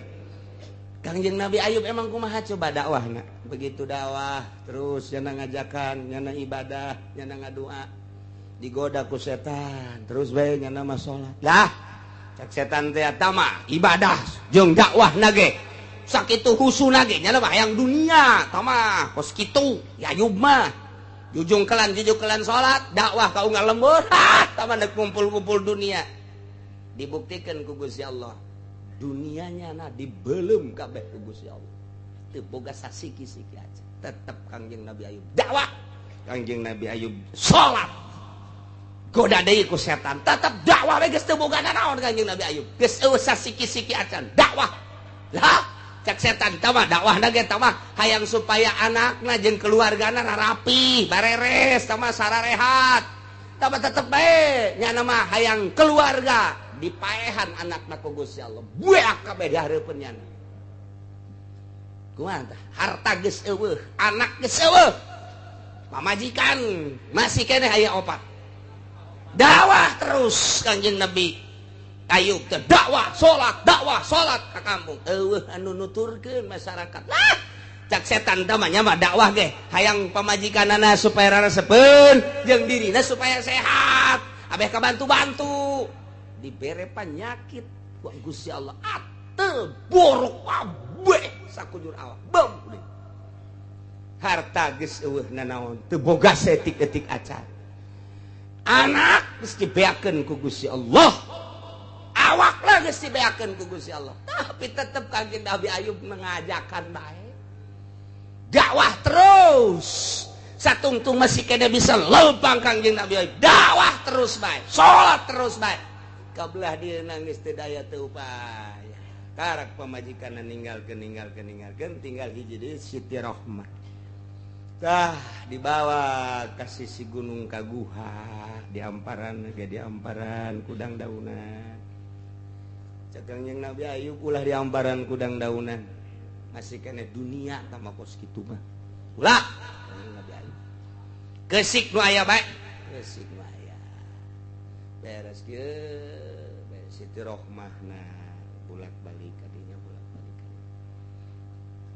Kangjeng Nabi Ayub emang kumaha coba dakwahna? Begitu dakwah terus nyana ngajakan, nyana ibadah, nyana ngadua. Digoda ku setan, terus bae nyana mah salat. Lah, cek setan teh tama ibadah jeung dakwah nage. Sakitu husuna ge nyana mah hayang dunia, tama kos kitu ya Ayub mah. Jujung kelan salat, dakwah ka unggal lembur, ha, tama dek kumpul-kumpul dunia. Dibuktikan ku Gusti Allah. Dunianya na dibelum kabeh ku Gusti Allah. Teu boga sasiki-siki aja. Tetep Kangjeng Nabi Ayub dakwah. Kangjeng Nabi Ayub salat. Goda deui ku setan, tetep dakwah we, geus teu boga nanaon Kangjeng Nabi Ayub. Geus eueuh sasiki-siki acan, dakwah. Lah, cek setan tama dakwahna ge tama hayang supaya anakna jeung keluargana rarapi, bareres, tama sararehat. Tama tetep bae nyana mah hayang keluarga dipaehan anakna ku Gusti Allah. Bueak kabeh di hareupeun nyana. Kumaha tah? Harta geus eueuh, anak geus eueuh. Pamajikan masih keneh aya opat. Dakwah terus Kangjeng Nabi Ayub teh dakwah salat ka kampung. Eueuh anu nuturkeun masyarakat. Lah, cak setan teh mah nya mah dakwah ge hayang pamajikanana supaya raresepeun jeung dirina supaya sehat. Abeh kabantu-bantu. Dibere penyakit ku Gusti Allah ate borok kabeh sakujur awak. Bem. Harta geus eueuh nanaon, teu boga saeutik-eutik acan. Anak geus dibeakeun ku Gusti Allah. Awak lah geus dibeakeun ku Gusti Allah. Tapi tetep Kangjeng Nabi Ayub mengajakan bae. Dakwah terus. Satungtung masih kena bisa lempang Kangjeng Nabi Ayub. Dakwah terus bae, salat terus bae. Kabelah dia nangis teu daya teu upaya. Karak pamajikan ninggalkeun, ninggalkeun, ninggalkeun, tinggal hiji deui, Siti Rohmah. Tah dibawa ka sisi gunung, ka guha, di amparan ge, di amparan kudang daunan. Cek Kangjeng Nabi Ayub, ulah di amparan kudang daunan. Masih kene dunia tama kos kitu mah. Ulah Kangjeng Nabi Ayub. Kesik nu aya bae. Kesik nu aya. Beres kieu, beres Siti Rohmah na bolak-balik kadinya, bolak-balik.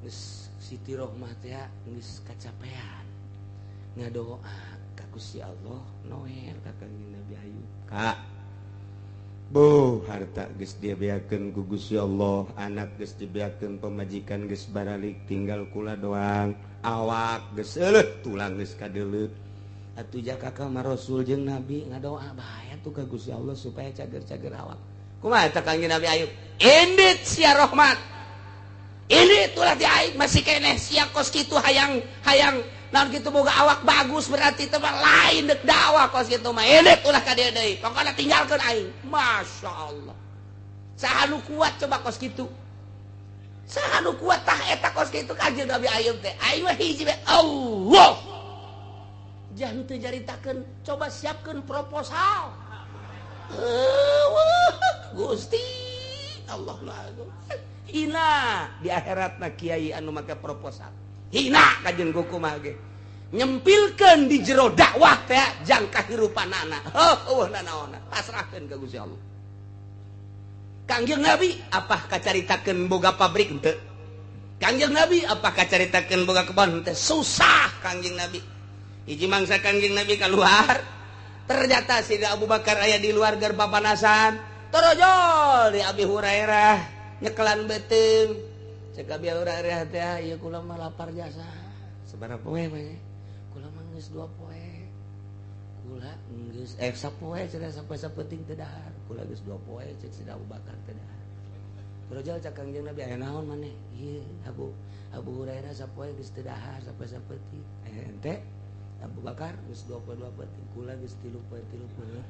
Geus Siti Rohmah teh geus kacapean. Ngadoa ka Gusti Allah, noel ka Kangjeng Nabi Ayub. Kak, Bu, harta geus dibeakeun ku Gusti Allah, anak geus dibeakeun, pamajikan geus baralik, tinggal kula doang. Awak geus eueuh, tulang geus kadeuleut. Atuh jaka ka Rasul jeung Nabi, ngadoa bae atuh ka Gusti Allah supaya cager-cager awak. Kumaha eta Kangjeng Nabi Ayub? Indit sia Rohmat. Ini itulah di aing masih keneh sia kos kitu hayang hayang naon kitu boga awak bagus, berarti teh mah lain dek dakwah kos kitu mah. Indit ulah ka dieu deui. Pokona tinggalkeun aing. Masya Allah. Saha nu kuat coba kos kitu? Saha nu kuat tah eta kos kitu Kangjeng Nabi Ayub teh? Aing mah hiji bae, Allah. Jangan teu nyaritakeun, coba siapkeun proposal. Eueuh, Gusti Allah lagu. Hina di akhiratna kiai anu make proposal. Hina kajen kumaha ge. Nyempilkeun di jero dakwah teh jang kahirupanana. Heuh, eueuh nanaonna. Pasrahkeun ka Gusti Allah. Kangjeng Nabi apa kacaritakeun boga pabrik henteu? Kangjeng Nabi apa kacaritakeun boga kebon henteu? Susah Kangjeng Nabi. Hiji mangsa Kangjeng Nabi keluar, ternyata si Abu Bakar aya di luar ger papanasan. Torojol di Abi Hurairah nyekelan beuteung. Cek Abi Hurairah teh, ieu kula mah lapar jasa. Sabaraha poe mah? Kula mah geus 2 poe. Kula geus sapoe cenah, sapoe sapenting teu dahar. Kula geus 2 poe, cek si Abu Bakar, teu dahar. Torojol cek Kangjeng Nabi, aya naon maneh? Ieu Abu Abu Hurairah sapoe geus teu dahar, sapoe sapenting. Ente Abu Bakar geus 2 poe 2 penting, kula geus 3 poe 3 penting.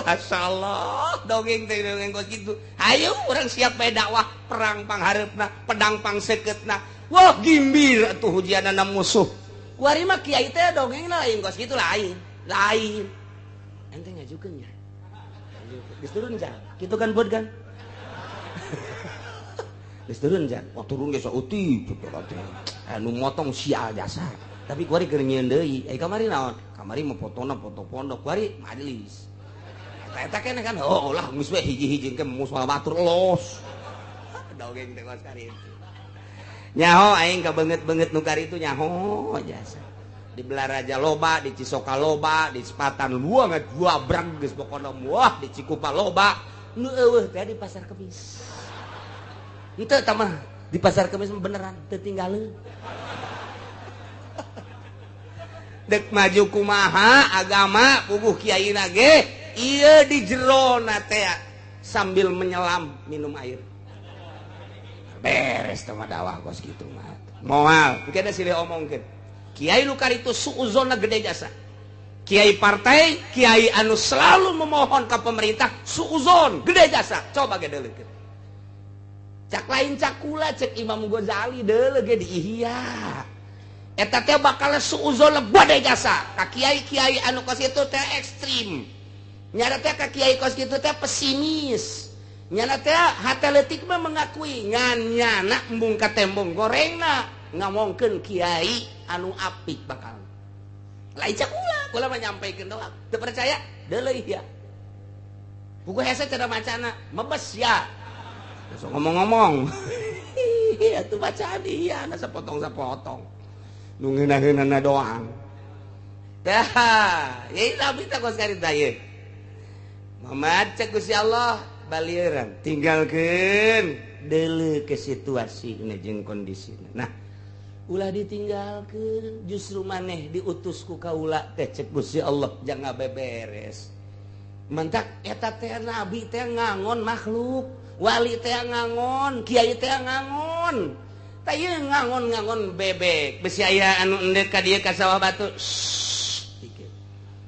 Masyaallah dongeng teh dongeng kos kitu. Hayu urang siap bae dakwah perang panghareupna, pedang pangsekeutna. Wah gimbir atuh hujianana musuh. Kuari mah kiai teh dongengna lain kos kitu lain. Lain. Ente ngajukeun nya. Geus turun jan. Kitu kan buat kan? Geus turun jan. Wah turun ge sautik kitu teh. Anu motong sial jasa. Tapi kuari keur nyieun deui. Eh kamari naon? Kamari mah potona foto pondok, kuari majelis. Eta eta keneh kan oh lah geus we hiji-hiji ke musuh batur los. Dongeng teh kos kari itu. Nyaho aing kabeungeut-beungeut nu kari itu nyaho jasa. Di Belaraja loba, di Cisoka loba, di Sepatan luang dua brang geus pokona wah di Cikupa loba, nu eueuh teh di Pasar Kemis. Henteu tah mah di Pasar Kemis mah beneran teu tinggaleun. Dek maju kumaha agama puguh kiaina ge ieu di jerona teh sambil menyelam minum air. Beres teh mah dakwah kos kitu mah. Moal, engke da silih omongkeun. Kiai nu karitu suuzonna gede jasa. Kiai partai, kiai anu selalu memohon ke pemerintah suuzon gede jasa. Coba ge deuleukeun. Cak lain cak kula cek Imam Ghazali deuleu ge di Ihya. Eta teh bakal suuzon gede jasa. Ka kiai-kiai anu kos kitu teh ekstrim. Nyana teh ka kiai kos kitu teh pesimis. Nyana teh hate leutik mah mengakui ngan nyana embung ka tembong gorengna ngomongkeun kiai anu apik bakal. Lain cak kula, kula mah nyampaikeun doang. Teu percaya? Deuleu ya. Buku hese cara macana, mebes ya. Sok ngomong-ngomong. Atuh bacaan ieu na sapotong-sapotong. Nu ngeunah-ngeunahna doang. Tah, ieu tapi teh kos karita ieu. Muhammad cek Gusti Allah balieuran, tinggalkeun deuleu ke situasi jeung kondisina. Nah, ulah ditinggalkeun justru maneh diutus ku kaula teh cek Gusti Allah jangan beberes. Mentak eta teh nabi teh ngangon makhluk, wali teh ngangon, kiai teh ngangon. Tah ieu ngangon-ngangon bebek, besi aya anu endek ka dieu ka sawah batu. Dikit.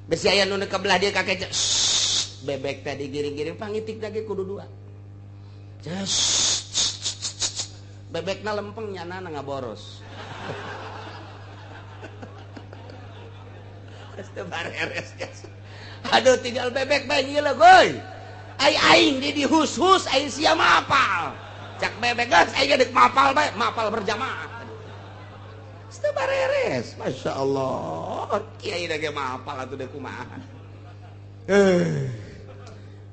Besi aya anu ka belah dieu ka keca. Bebek teh digiring-giring pangitik lagi kudu dua. Bebekna lempeng nyana ngaboros. Aduh tinggal bebek bae nyieun goy. Ai aing di dihus-hus aing sia mapal. Cak bebek geus aing deuk mapal bae, mapal berjamaah. Teu bareres, masyaallah. Kiai da ge mapal atuh deuk kumaha.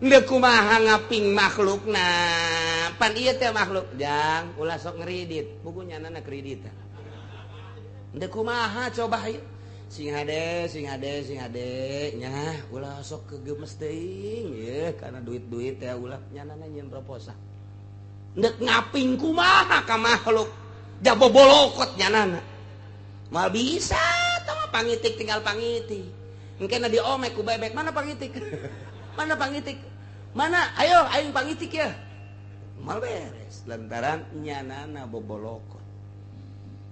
Deuk kumaha ngaping makhlukna. Pan ieu teh makhluk jang ulah sok ngeridit, buku nyanana kredit. Deuk kumaha coba hayu. Sing hade, sing hade, sing hade nya ulah sok kegemes teuing ye karena duit-duit teh ulah nyanana nyieun proposal. Ndek ngaping kumaha ka makhluk jabobolokot nyanana. Moal bisa tah mah pangitik tinggal pangitik. Engkena diomek ku bebek, mana pangitik? Mana pangitik? Mana? Ayo aing pangitik ya. Moal beres lantaran nyanana bobolokot.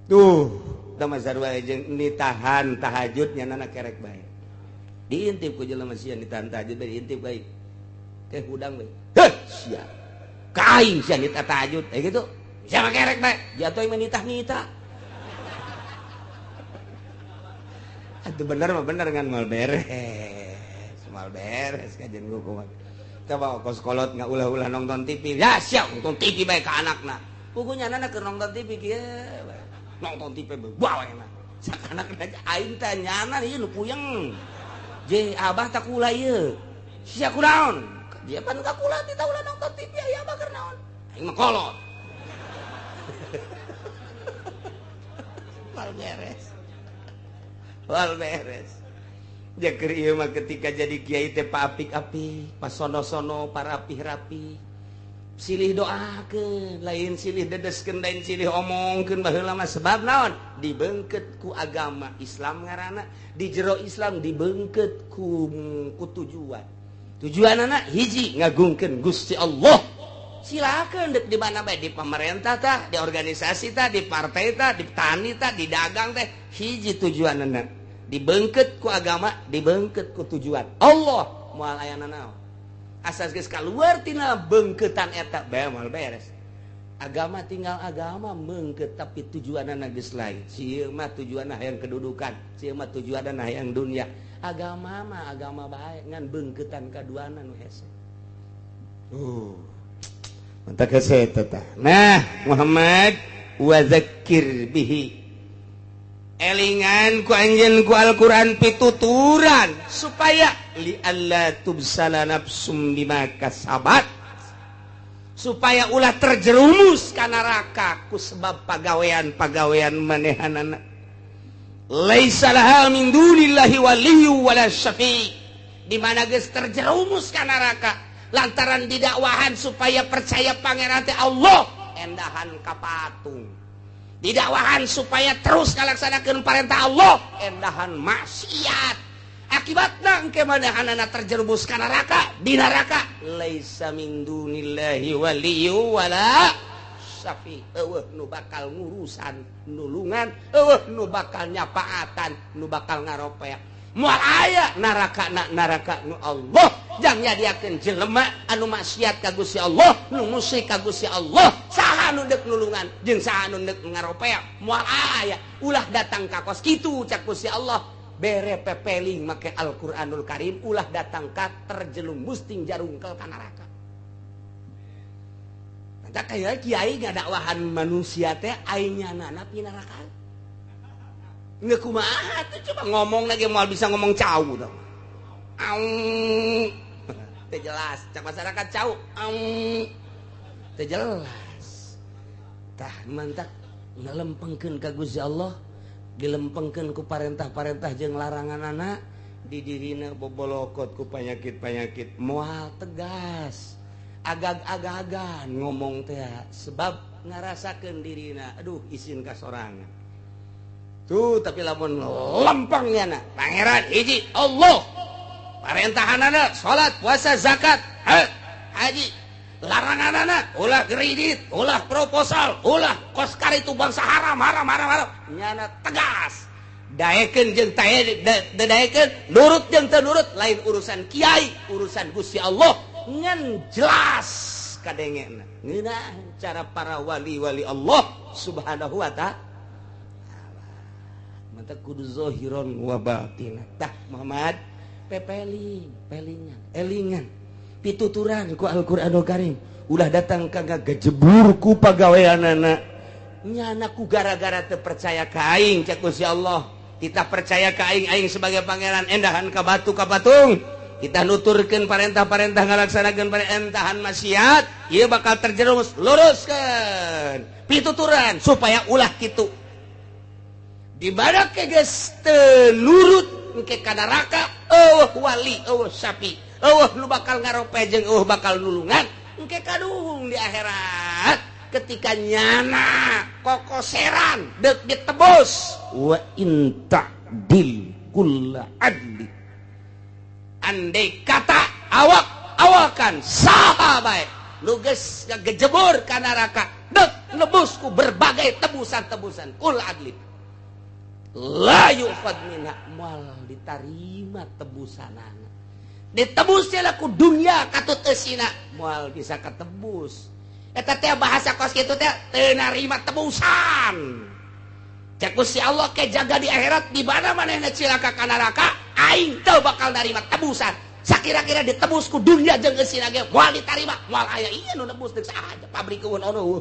Tuh, tama sarua jeung nitahan tahajud nyanana kerek bae. Diintip ku jelema sia nitahan tahajud bae diintip bae. Teh hudang bae. Heh, sia. Ka aing sia nitah tahajud eh gitu. Sia mah kerek bae, jatuh aing mah nitah-nitah. Atuh bener mah bener ngan moal beres. Moal beres kajian kumaha. Coba kos kolot ngaulah-ulah nonton TV. Ya sia nonton TV bae ka anakna. Puguh nyanana keur nonton TV kieu. Nonton TV bawa enak. Sakanak aing teh nyana ieu nu puyeng. Je abah tak kula ieu. Sia kunaon? Dia pan ka kula teh ulah nonton TV aya abah keur naon? Aing mah kolot. Wal beres. Wal beres. Jaker ieu mah ketika jadi kiai teh paapik-apik, pasono-sono, parapih-rapi. Silih doakeun, lain silih dedeskeun, lain silih omongkeun baheula mah sebab naon? Dibeungkeut ku agama Islam ngaranna, di jero Islam dibeungkeut ku tujuan. Tujuanana hiji ngagungkeun Gusti Allah. Silakan dek di mana bae, di pemerintah tah, di organisasi tah, di partai tah, di tani tah, di dagang teh, hiji tujuanana. Dibeungkeut ku agama, dibeungkeut ku tujuan Allah. Moal aya nanaon. Asas geus kaluar tina beungkeutan eta bae moal beres. Agama tinggal agama meungkeut tapi tujuanna geus lain. Sieun mah tujuanna hayang kedudukan, sieun mah tujuanna hayang dunia. Agama mah agama bae ngan beungkeutan kaduana nu hese. Mantap hese eta tah. Nah, Muhammad wa zakkir bihi. Elingan ku anjeun ku Al-Qur'an pituturan supaya li alla tubsala nafsum bima kasabat, supaya ulah terjerumus ka neraka ku sebab pagawean-pagawean manehanana. Laisa laha min dunillahi waliyyu wala syafi'. Di mana geus terjerumus ka neraka lantaran didakwahan supaya percaya pangeran teh Allah, endahan ka patung. Didakwahan supaya terus ngalaksanakeun parentah Allah, endahan maksiat. Akibatna engke manehanana terjerumus ka neraka, di neraka laisa min dunillahi waliyyu wala syafi'. Eueuh nu bakal ngurusan nulungan, eueuh nu bakal nyapaatan, nu bakal ngaropea. Moal aya neraka na neraka nu Allah jang nyadiakeun jelema anu maksiat ka Gusti Allah, nu musyrik ka Gusti Allah. Saha nu deuk nulungan jeung saha nu deuk ngaropea moal aya. Ulah datang ka kos kitu cak Gusti Allah, bere pepeling make Al-Qur'anul Karim, ulah datang ka terjerumus ting jarungkel ka neraka. Mantap kaya kiai ngadakwahan manusia teh aing nyanana pinaraka. Nggak kumaha tuh coba ngomong lagi moal bisa ngomong cau tuh. Aung. Teu jelas, cak masyarakat cau. Aung. Teu jelas. Tah mantak ngalempengkeun ka Gusti Allah, dilempengkeun ku parentah-parentah jeung laranganana, di dirina bobolokot ku panyakit-panyakit moal tegas. Agag-agagan ngomong teh sebab ngarasakeun dirina, aduh isin ka sorangan. Tuh tapi lamun lempengnya na pangeran hiji Allah, parentahanana salat, puasa, zakat, haji, laranganana ulah kredit, ulah proposal, ulah koskar itu bangsa haram haram haram haram. Nyana tegas. Daekeun jeung daekeun, nurut jeung teu nurut lain urusan kiai, urusan Gusti Allah. Ngan jelas kadengena ngeunah cara para wali-wali Allah Subhanahu wa ta'ala. Mantap kudu zahiron wa batin. Tah Muhammad pepeling, pelingan, elingan, pituturan ku Al-Qur'anul Karim. Ulah datang ka ngagejebur ku pagaweanana. Nyana ku gara-gara teu percaya ka aing cak Gusti Allah. Kita percaya ka aing, aing sebagai pangeran endahan ka batu ka patung. Kita nuturkeun parentah-parentah ngalaksanakeun parentahan maksiat, ieu bakal terjerumus. Luruskeun pituturan supaya ulah kitu. Di mana ke geus teu nurut engke ka neraka, eueuh wali, eueuh sapi, eueuh nu bakal ngarope jeung eueuh bakal nulungan, engke kaduhung di akhirat ketika nyana kokoseran deuk ditebus. Wa in ta'dil kulla adli. Andai kata awak-awakan saha bae nu geus ngagejebur ka neraka deuk nebus ku berbagai tebusan-tebusan kul adli. La yu'khad minha, moal ditarima tebusanana. Ditebus ku dunia katut eusina moal bisa ketebus. Eta teh bahasa kos kitu teh teu narima tebusan. Cek Gusti Allah ke jaga di akhirat di mana manehna cilaka ka neraka, aing teu bakal narima tebusan. Sakira-kira ditebus ku dunia jeung eusina ge moal ditarima, moal aya ieu nu nebus deuk saha pabrik eueun ono.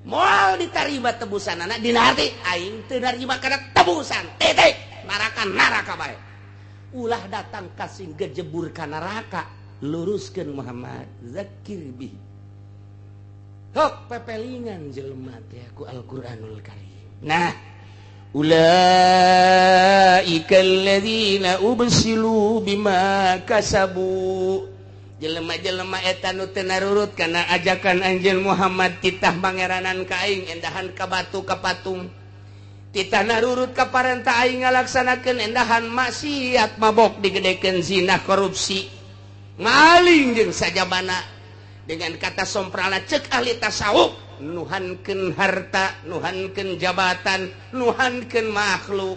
Moal ditarima tebusan anak dina hati aing teu narima kana tebusan titik neraka neraka bae. Ulah datang kasing gejebur ka neraka, luruskeun Muhammad zakir bi. Hok pepelingan jelema teh ku Al-Qur'anul Karim. Nah, ulaika alladzina ubsilu bima kasabu. Jelema-jelema eta nu teu narurut kana ajakan anjeun Muhammad titah pangeranan ka aing endahan ka batu ka patung. Titah narurut ka parentah aing ngalaksanakeun endahan maksiat, mabok digedekeun, zina, korupsi, maling jeung sajabana. Dengan kata somprana cek ahli tasawuf, nuhankeun harta, nuhankeun jabatan, nuhankeun makhluk.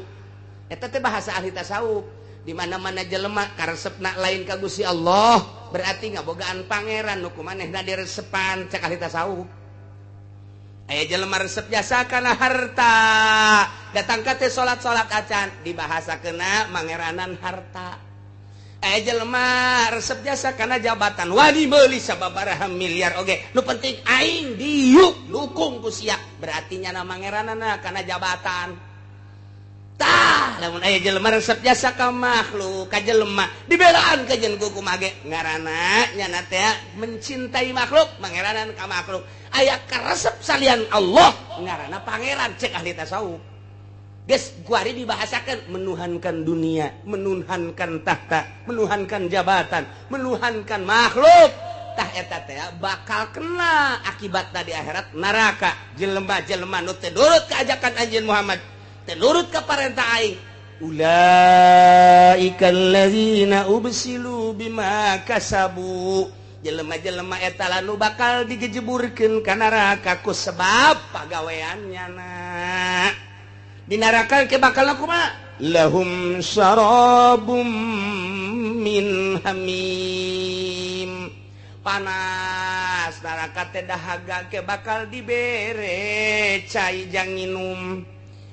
Eta teh bahasa ahli tasawuf. Di mana-mana jelema karesepna lain ka Gusti Allah, berarti ngabogaan pangeran nu ku manehna diresepan cek ahli tasawuf. Aya jelema resep jasa kana harta, datang ka teh salat-salat acan dibahasakeuna mangeranan harta. Aya jelema resep jasa kana jabatan, wani meuli sababaraha miliar oge, nu penting aing diuk dukung ku sia, berarti nyana mangeranana kana jabatan. Tah, lamun aya jelema resep jasa ka makhluk, ka jelema dibelaan ka jeung ku kumaha ge ngaranna nyana teh mencintai makhluk, mangeranan ka makhluk. Aya karesep salian Allah ngaranna pangeran cek ahli tasawuf. Geus kuari dibahasakeun menuhankan dunia, menuhankan tahta, menuhankan jabatan, menuhankan makhluk. Tah eta teh bakal kena akibatna di akhirat neraka. Jelema-jelema nu teu nurut ka ajakan Anjeun Muhammad, teu nurut ka parentah aing, ulaika allazina ubsilu bima kasabu. Jelema-jelema eta nu bakal digejeburkeun ka neraka ku sebab pagaweannya na. Di neraka ke bakal kumaha? Lahum syarabum min hamim. Panas neraka teh dahaga ke bakal dibere cai jang nginum.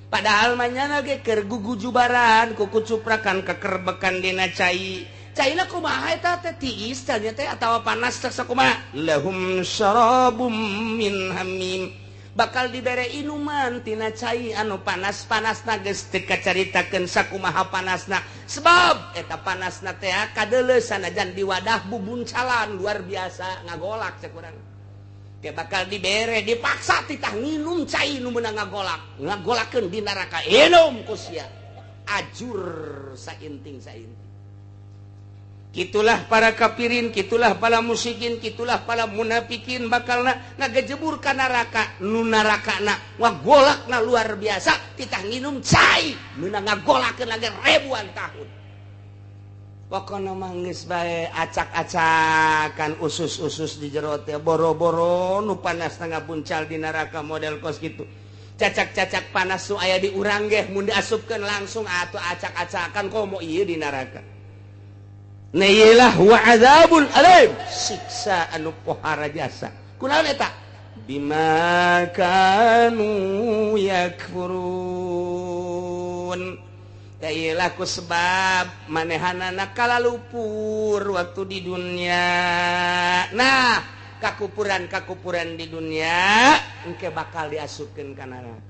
Padahal manyana ge keur gugujubaran kuku cuprakan kekerbekan dina cai. Caina kumaha eta teh tiis tanya teh atawa panas teh sakumaha? Lahum syarabum min hamim. Bakal dibere inuman tina cai anu panas-panasna geus teu kacaritakeun sakumaha panasna. Sebab eta panasna teh kadeuleu sanajan di wadah bubuncalan luar biasa ngagolak cek urang. Ke bakal dibere dipaksa titah nginum cai nu meunang ngagolak. Ngagolakeun di neraka inum ku sia. Ajur sainting-sainting. Kitulah para kafirin, kitulah para musyrikin, kitulah para munafikin bakalna ngagejebur ka neraka, nu narakana ngagolakna luar biasa, titah nginum cai meunang ngagolakeun lagi ribuan tahun. Pokona mah geus bae acak-acakan usus-usus di jero teh boro-boro nu panasna ngabuncal di neraka model kos kitu. Cacak-cacak panas nu aya di urang ge mun diasupkeun langsung atuh acak-acakan komo ieu di neraka. Nailah wa azabun alim, siksa anu pohara jasa. Kunaon eta? Bima kanu yakfurun. Tailah ku sebab manehanana kalalupur waktu di dunia. Nah, kakupuran-kakupuran di dunia engke bakal diasupkeun ka neraka.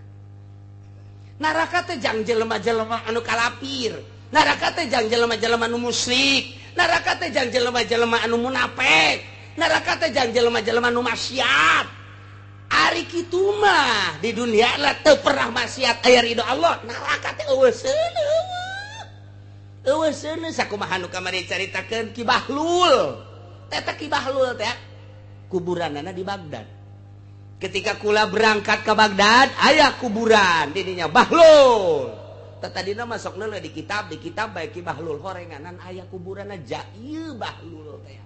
Neraka teh jang jelema-jelema anu kalapir. Neraka teh jang jelema-jelema anu musyrik. Neraka teh jang jelema-jelema anu munafik. Neraka teh jang jelema-jelema anu maksiat. Ari kitu mah di dunia lah teu pernah maksiat aya ridho Allah. Neraka teh eueuh seuneu. Eueuh seuneu sakumaha nu kamari caritakeun Ki Bahlul. Eta Ki Bahlul teh kuburanana di Baghdad. Ketika kula berangkat ke Baghdad aya kuburan didinya Bahlul. Tadina masuk leuleuh di kitab bae Ki Bahlul horenganan aya kuburanna ja ieu Bahlul teh.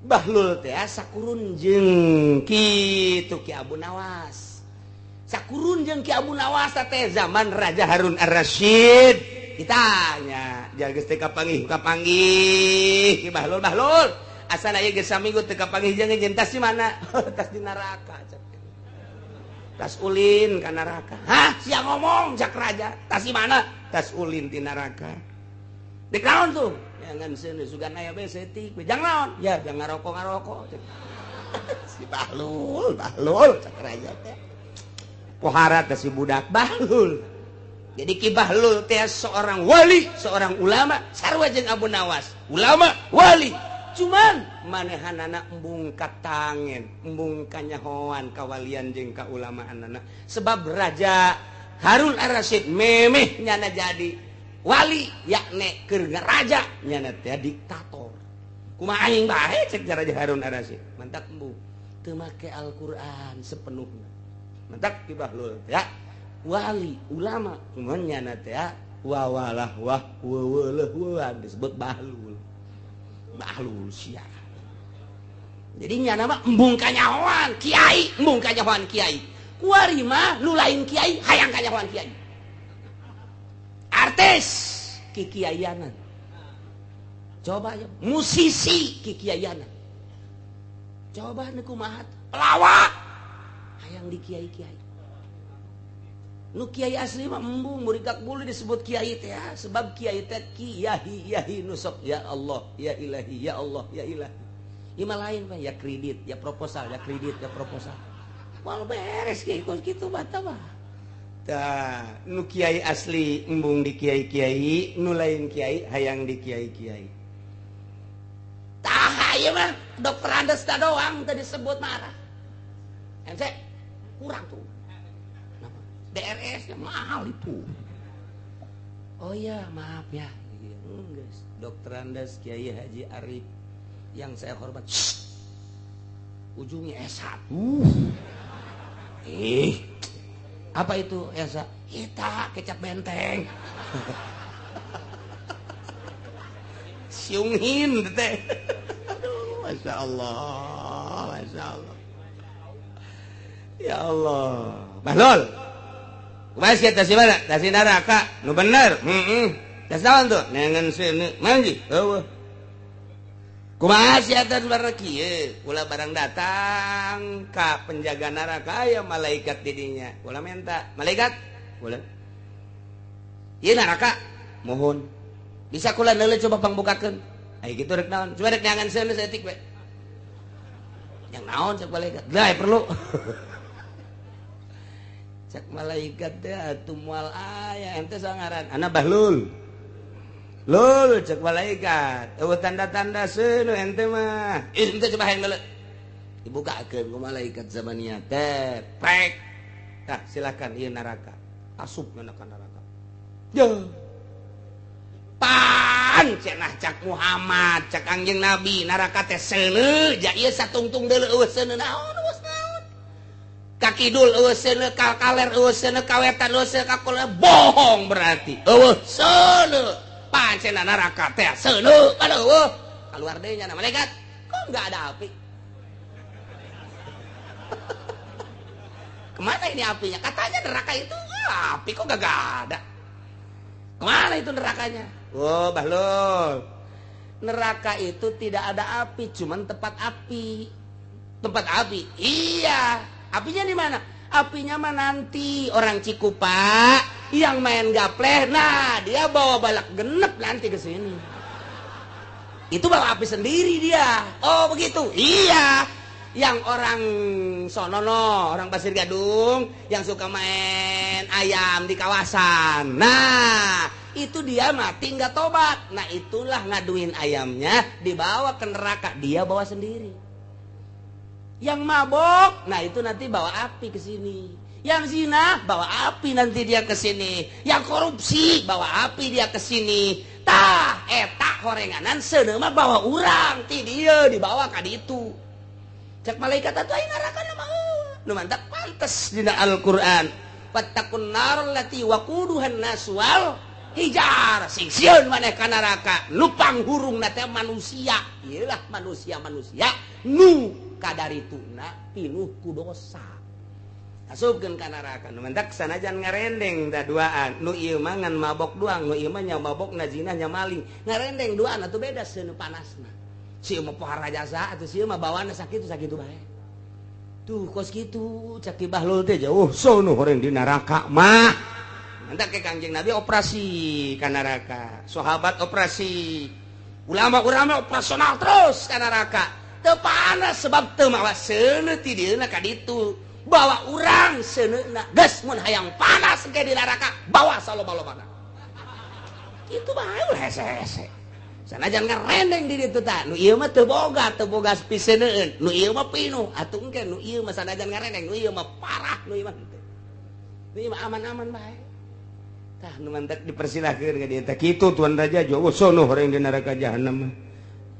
Bahlul teh sakurun jeung kitu Ki Abu Nawas. Sakurun jeung Ki Abu Nawas teh zaman Raja Harun Ar-Rasyid. Ditanya, ja geus teu kapanggih Ki Bahlul Bahlul. Asal aya geus saminggu teu kapanggih jeung jeung tas di mana? Tas di neraka. Tas ulin ka neraka. Hah, sia ngomong cak raja. Tas di mana? Tas ulin di neraka. Dek naon tuh? Ya ngan seuneu sugan aya bae setik. Jang naon? Ya jang ngaroko-ngaroko. Si Bahlul, Bahlul cak raja teh. Pohara teh si budak Bahlul. Jadi Ki Bahlul teh seorang wali, seorang ulama, sarua jeung Abu Nawas. Ulama, wali. Cuman manehanana embung katangen, embung kanyahoan kawalian jeung kaulamaanana. Sebab Raja Harun Ar-Rasyid memeh nyana jadi wali yakne keur raja nyana teh diktator. Kumaha aing bae cek Raja Harun Ar-Rasyid. Mantak embung teu make Al-Qur'an sepenuhna. Mantak Ki Bahlul ya wali ulama cuman nyana teh wawalah wah weweleuh disebut Bahlul. Bahlul sia. Jadi nyana mah embung kanyahoan kiai, embung kanyahoan kiai. Kuari mah nu lain kiai hayang kanyahoan kiai. Artis kikiayanan. Coba ya musisi kikiayanan. Coba nu kumaha pelawak hayang di kiai-kiai. Nu kiai asli mah embung murikak bulu disebut kiai teh sebab kiai teh kiai yahi nusok ya Allah ya ilahi ya Allah ya ilahi. Ieu mah lain Pak ya kredit ya proposal ya kredit ya proposal. Moal beres kiai kos kitu bata mah. Tah nu kiai asli embung di kiai-kiai, nu lain kiai hayang di kiai-kiai. Tah ieu mah dokter Andes doang tadi disebut marah. MC kurang tuh. DRS mahal itu. Oh iya maaf ya. Guys, Dokter Andes Kiai Haji Arif yang saya hormat. Shh. Ujungnya S1. Apa itu S1? Kita kecap benteng. Siunghin teh. Aduh, Masya Allah, Masya Allah. Ya Allah. Bahlul. Kumaha sia teh mana? Teh neraka. Nu bener. Heeh. Teh naon tuh? Nengen seuneu. Manji. Eueuh. Kumaha sia teh barang kieu? Ulah barang datang ka penjaga neraka aya malaikat di dinya. Ulah menta. Malaikat? Ulah. Ieu neraka. Mohon. Bisa kula neuleuh coba pangbukakeun. Ai kitu rek naon? Coba rek neangan seuneu saeutik we. Yang naon cek malaikat? Lah perlu. Cek malaikat teh atuh moal aya ente sangaran ana Bahlul. Lul cek malaikat. Eueuh tanda-tanda seuneu ente mah. Ih ente coba hayang neuleuh. Dibukakeun ku malaikat zamannya teh. Prek. Tah silakan ieu neraka. Asup kana neraka. Yo. Pan cenah cak Muhammad, cak Kangjeng Nabi neraka teh seuneu, ja ieu satungtung deuleu eueuh seuneu naon eueuh naon. Ka kidul eueuh seuneu, ka kaler eueuh seuneu, ka wetan eueuh seuneu, ka kulon bohong berarti. Eueuh seuneu. Pan cenah neraka teh seuneu, pan eueuh. Kaluar deui nya malaikat, kok enggak ada api? Kemana ini apinya? Katanya neraka itu api kok gak ada. Kemana itu nerakanya? Oh, Bahlul. Neraka itu tidak ada api, cuman tempat api. Tempat api. Iya. Apinya di mana? Apinya mah nanti orang Cikupa yang main gapleh, nah dia bawa balak genep nanti ke sini. Itu bawa api sendiri dia. Oh, begitu. Iya. Yang orang sonono, orang Pasir Gadung yang suka main ayam di kawasan. Nah, itu dia mati nggak tobat. Nah, itulah ngaduin ayamnya dibawa ke neraka, dia bawa sendiri. Yang mabok, nah itu nanti bawa api ke sini. Yang zina bawa api nanti dia ke sini. Yang korupsi bawa api dia ke sini. Tah, eta horenganan seuneu mah bawa urang ti dieu dibawa ka ditu. Cek malaikat atuh aing neraka mah nu mantap pantes dina Al-Qur'an. Fattaqun nar allati waquduhan nas wal hijar. Sing sieun maneh ka neraka nu panghurungna teh manusia. Ieulah manusia-manusia nu kadarituna pinuh ku dosa. Asupkeun ka neraka nu mantak sanajan ngarendeng da duaan. Nu ieu mah ngan mabok doang, nu ieu mah nya mabok na zina nya maling. Ngarendeng duaan atuh beda seuneu panasna. Si mah pohara jasa atuh si mah bawaanna sakitu-sakitu bae. Tuh kos kitu cak Ki Bahlul teh jauh sono horeng di neraka mah. Mantak ke Kangjeng Nabi operasi ka neraka, sahabat operasi, ulama-ulama operasional terus ka neraka. Teu panas sebab teu mawa seuneu ti dieuna ka ditu. Bawa urang seuneuna geus mun hayang panas ke di neraka bawa saloba-lobana. Kitu bae ulah hese-hese. Sanajan ngarendeng di ditu tah, nu ieu mah teu boga piseuneueun, nu ieu mah pinuh, atuh engke nu ieu mah sanajan ngarendeng, nu ieu mah parah, nu ieu mah henteu. Nu ieu mah aman-aman bae. Tah nu mantak dipersilahkeun ka dieu teh kitu tuan raja jauh sono horeng di neraka jahanam.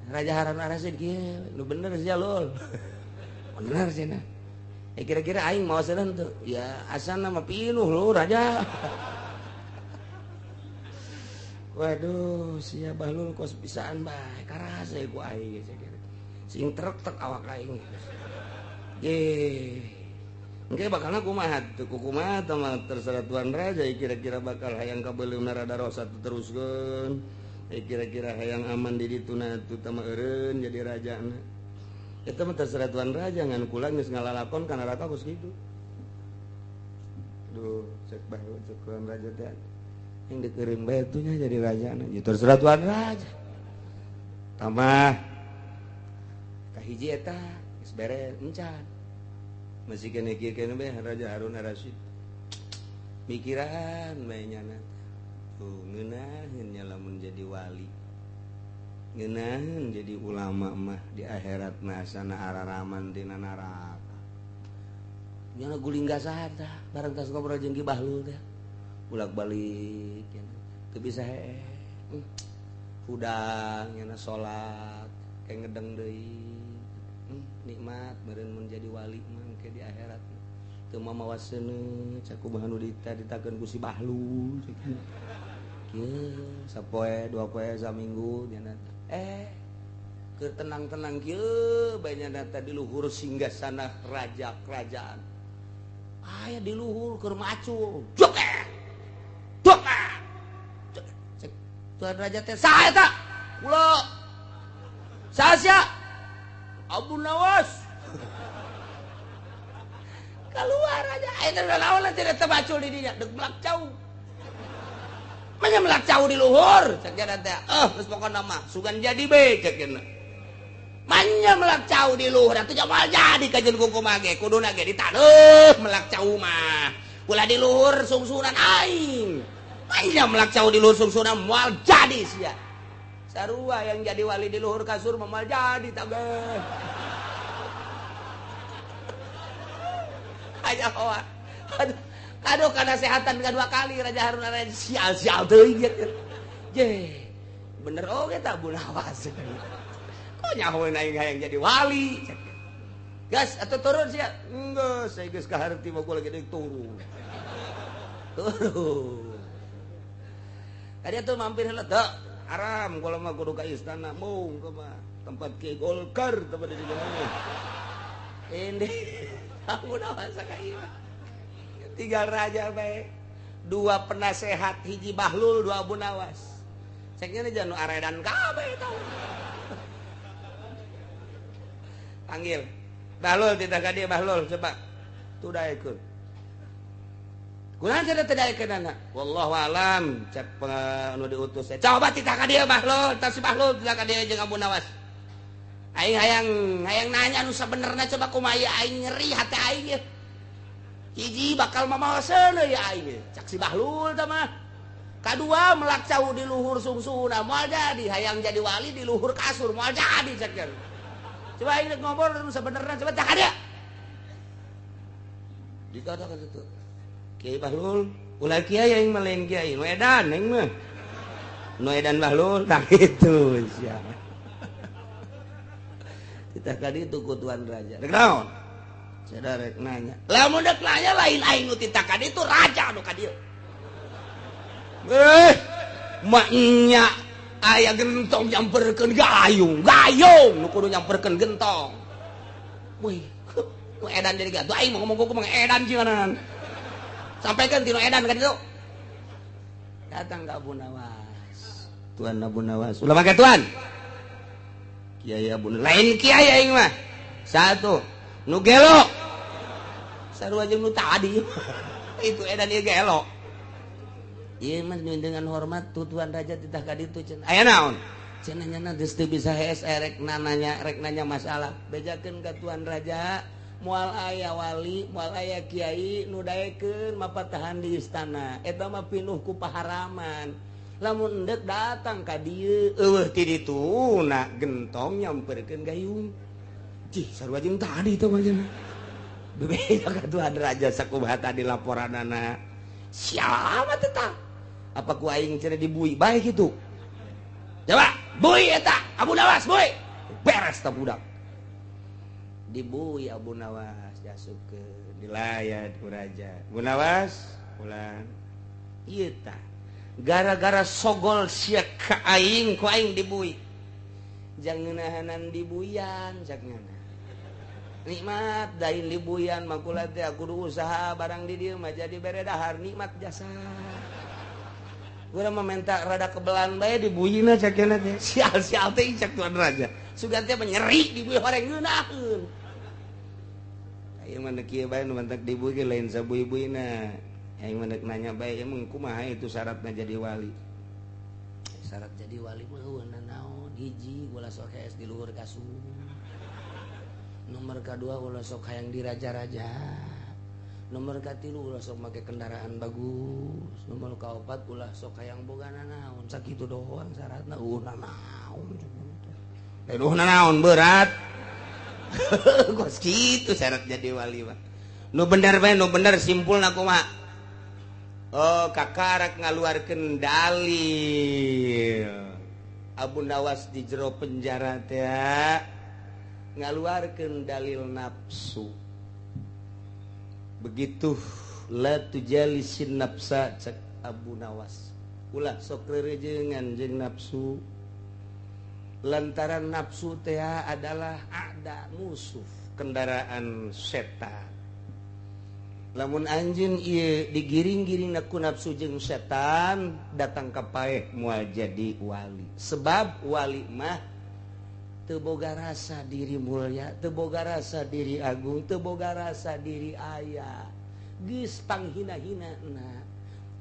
Raja Harun Ar-Rasyid kieu, nu bener sia lul. Bener cenah. Kira-kira aing mau seuneuh teu? Ya asana mah pinuh lu raja. Waduh, sia Bahlul kos bisaan bae, karasa ku aing geus kira. Sing trek-trek awak aing. Ye. Engke bakalna kumaha teu kumaha tah mah terserah tuan raja kira-kira bakal hayang kabeuleumna rada rosa teruskeun. Kira-kira hayang aman di dituna tu tama eureun jadi rajana. Eta mah terserah tuan raja ngan kula geus ngalalakon kana neraka kos kitu. Duh, cek bae cek tuan raja teh. Yang dikeureun bae tuh nya jadi rajana. Ya terserah tuan raja. Tambah kahiji eta geus beres encan. Masih kene kieu kene bae Raja Harun Ar-Rasyid. Mikiran bae nyana. Tuh ngeunaheun nya lamun jadi wali. Ngeunaheun jadi ulama mah di akhirat mah sana araraman tina neraka. Nyana guling gasahan tah bareng tas ngobrol jeung Ki Bahlul teh. Bolak-balik nya teu bisa hee. Hudang nyana salat kayak ngedeng deui. Nikmat meureun mun jadi wali mah engke di akhirat. Teu mamawa seuneu cakumaha nu ditakeun ku si Bahlul. Kieu sapoe dua poe saminggu nyana keur tenang-tenang kieu bae nyana teh di luhur singgasana raja kerajaan. Aya di luhur keur macul. Jok. Jok. Cek tuan raja teh saha eta? Kula. Saha sia? Abu Nawas. Keluar aja. Eta naon teh teu macul di dinya, deuk melak cau. Manya melak cau di luhur, cek dia teh. Geus pokona mah sugan jadi be cek dia. Manya melak cau di luhur atuh moal jadi kajeun kumaha ge, kuduna ge ditaneuh melak cau mah. Ulah di luhur sungsunan aing. Manya melak cau di luhur sungsunan moal jadi sia. Sarua yang jadi wali di luhur kasur moal jadi tabeh. Aja hoa. Aduh, aduh kana sehatan dua kali Raja Harun Ar-Rasyid sial-sial teuing gitu. Je. Bener oge tah Abu Nawas. Kok nyahoeun aing hayang jadi wali. Gas atau turun sia? Enggeus, saya geus kaharti mah gua lagi deuk turun. Turun. Tadi tuh mampir heula teu. Haram kalau mah kudu ka istana mung mah tempat Ki Golkar tempat di jalan. Ini aku Nawas ka ieu. Tinggal raja bae. Dua penasehat hiji Bahlul dua Abu Nawas. Ceknya jangan aredan kabeh tau. Panggil Bahlul tidak ka dieu Bahlul coba. Tuh daekeun. Kunaon cenah teu daekeun anak? Wallahu alam cek nu diutus. Coba titah ka dieu Bahlul, tah si Bahlul titah ka dieu jeung Abu Nawas. Aing hayang nanya nu sabenerna coba kumaha aing nyeri hati aing ye. Hiji bakal mamawa seuneu ya aing. Cak si Bahlul tah mah. Kadua melak cau di luhur sungsuna moal jadi, hayang jadi wali di luhur kasur moal jadi cek. Coba aing rek ngobrol nu sabenerna coba tah ka dieu. Dikatakan itu. Kiai Bahlul, ulah kiai aing mah lain kiai, nu edan aing mah. Nu edan Bahlul tah kitu sia. Kita tadi itu ku tuan raja. Rek naon? Saya rek nanya. Lamun rek nanya lain aing nu titah ka ditu raja nu ka dieu. Maknya aya gentong nyamperkeun gayung, gayung nu kudu nyamperkeun gentong. Wih, nu edan jadi gatuh aing mah ngomong kumaha edan cieun. Sampaikan tinu edan ka ditu. Datang ka Abu Nawas. Tuan Abu Nawas. Ulah make tuan. Kiai Abu lain kiai aing mah. Satu, nu gelo. Sarua jeung nu tadi. Itu edan ieu gelo. Ieu mah dengan hormat tu tuan raja titah ka ditu cenah. Aya naon? Cenah nyana geus teu bisa hees rek nanya masalah. Bejakeun ka tuan raja, moal aya wali, moal aya kiai nu daekeun mapatahan di istana. Eta mah pinuh ku paharaman. Lamun endek datang ka dieu, eueuh ti dituna gentong nyamperkeun gayung. Cih, sarua jeung tadi teh mah cenah. Bebeja ka tuan raja sakumaha tadi laporanana. Siapa teh tah? Apa ku aing cenah dibui bae kitu? Coba, bui eta, Abu Nawas bui. Beres tah budak. Dibui Abu Nawas diasupkeun dilayat ku raja. Abu Nawas pulang. Ieu tah gara-gara sogol sia ka aing ku aing dibui. Jangan ngeunahanan dibuyan cak nyana. Nikmat dain libuyan makula teh kudu usaha barang di dieu mah jadi bere dahar nikmat jasa. Urang mah menta rada kebelan bae dibuyina cakena teh. Sial-sial teh cak tuan raja. Sugan teh nyeri dibuy horeng ngeunaheun. Ayeuna mah kieu bae nu mantak dibuy ge lain sabuy-buyna. Aing mah nanya bae emang kumaha itu syaratna jadi wali. Syarat jadi wali mah eueuh naon? Hiji ulah sok hees di luhur kasur. Nomor kedua ulah sok hayang diraja-raja. Nomor katilu ulah sok make kendaraan bagus. Nomor kaopat ulah sok hayang boga nanaon. Sakitu doang syaratna. Eueuh nanaon. Eueuh nanaon berat. Kos kitu syarat jadi wali mah. Nu bener bae, nu bener simpulna kumaha? Oh, kakarak ngaluarkeun dalil. Abu Nawas di jero penjara teh ngaluarkeun dalil nafsu. Begitu la tujalisin nafsa cek Abu Nawas. Ulah sok rerejengan jeung nafsu. Lantaran nafsu teh adalah ada musuh, kendaraan setan. Lamun anjeun ieu digiring-giring ku nafsu jeung setan datang ka paeh moal jadi wali. Sebab wali mah teu boga rasa diri mulia, teu boga rasa diri agung, teu boga rasa diri aya. Geus panghina-hinana,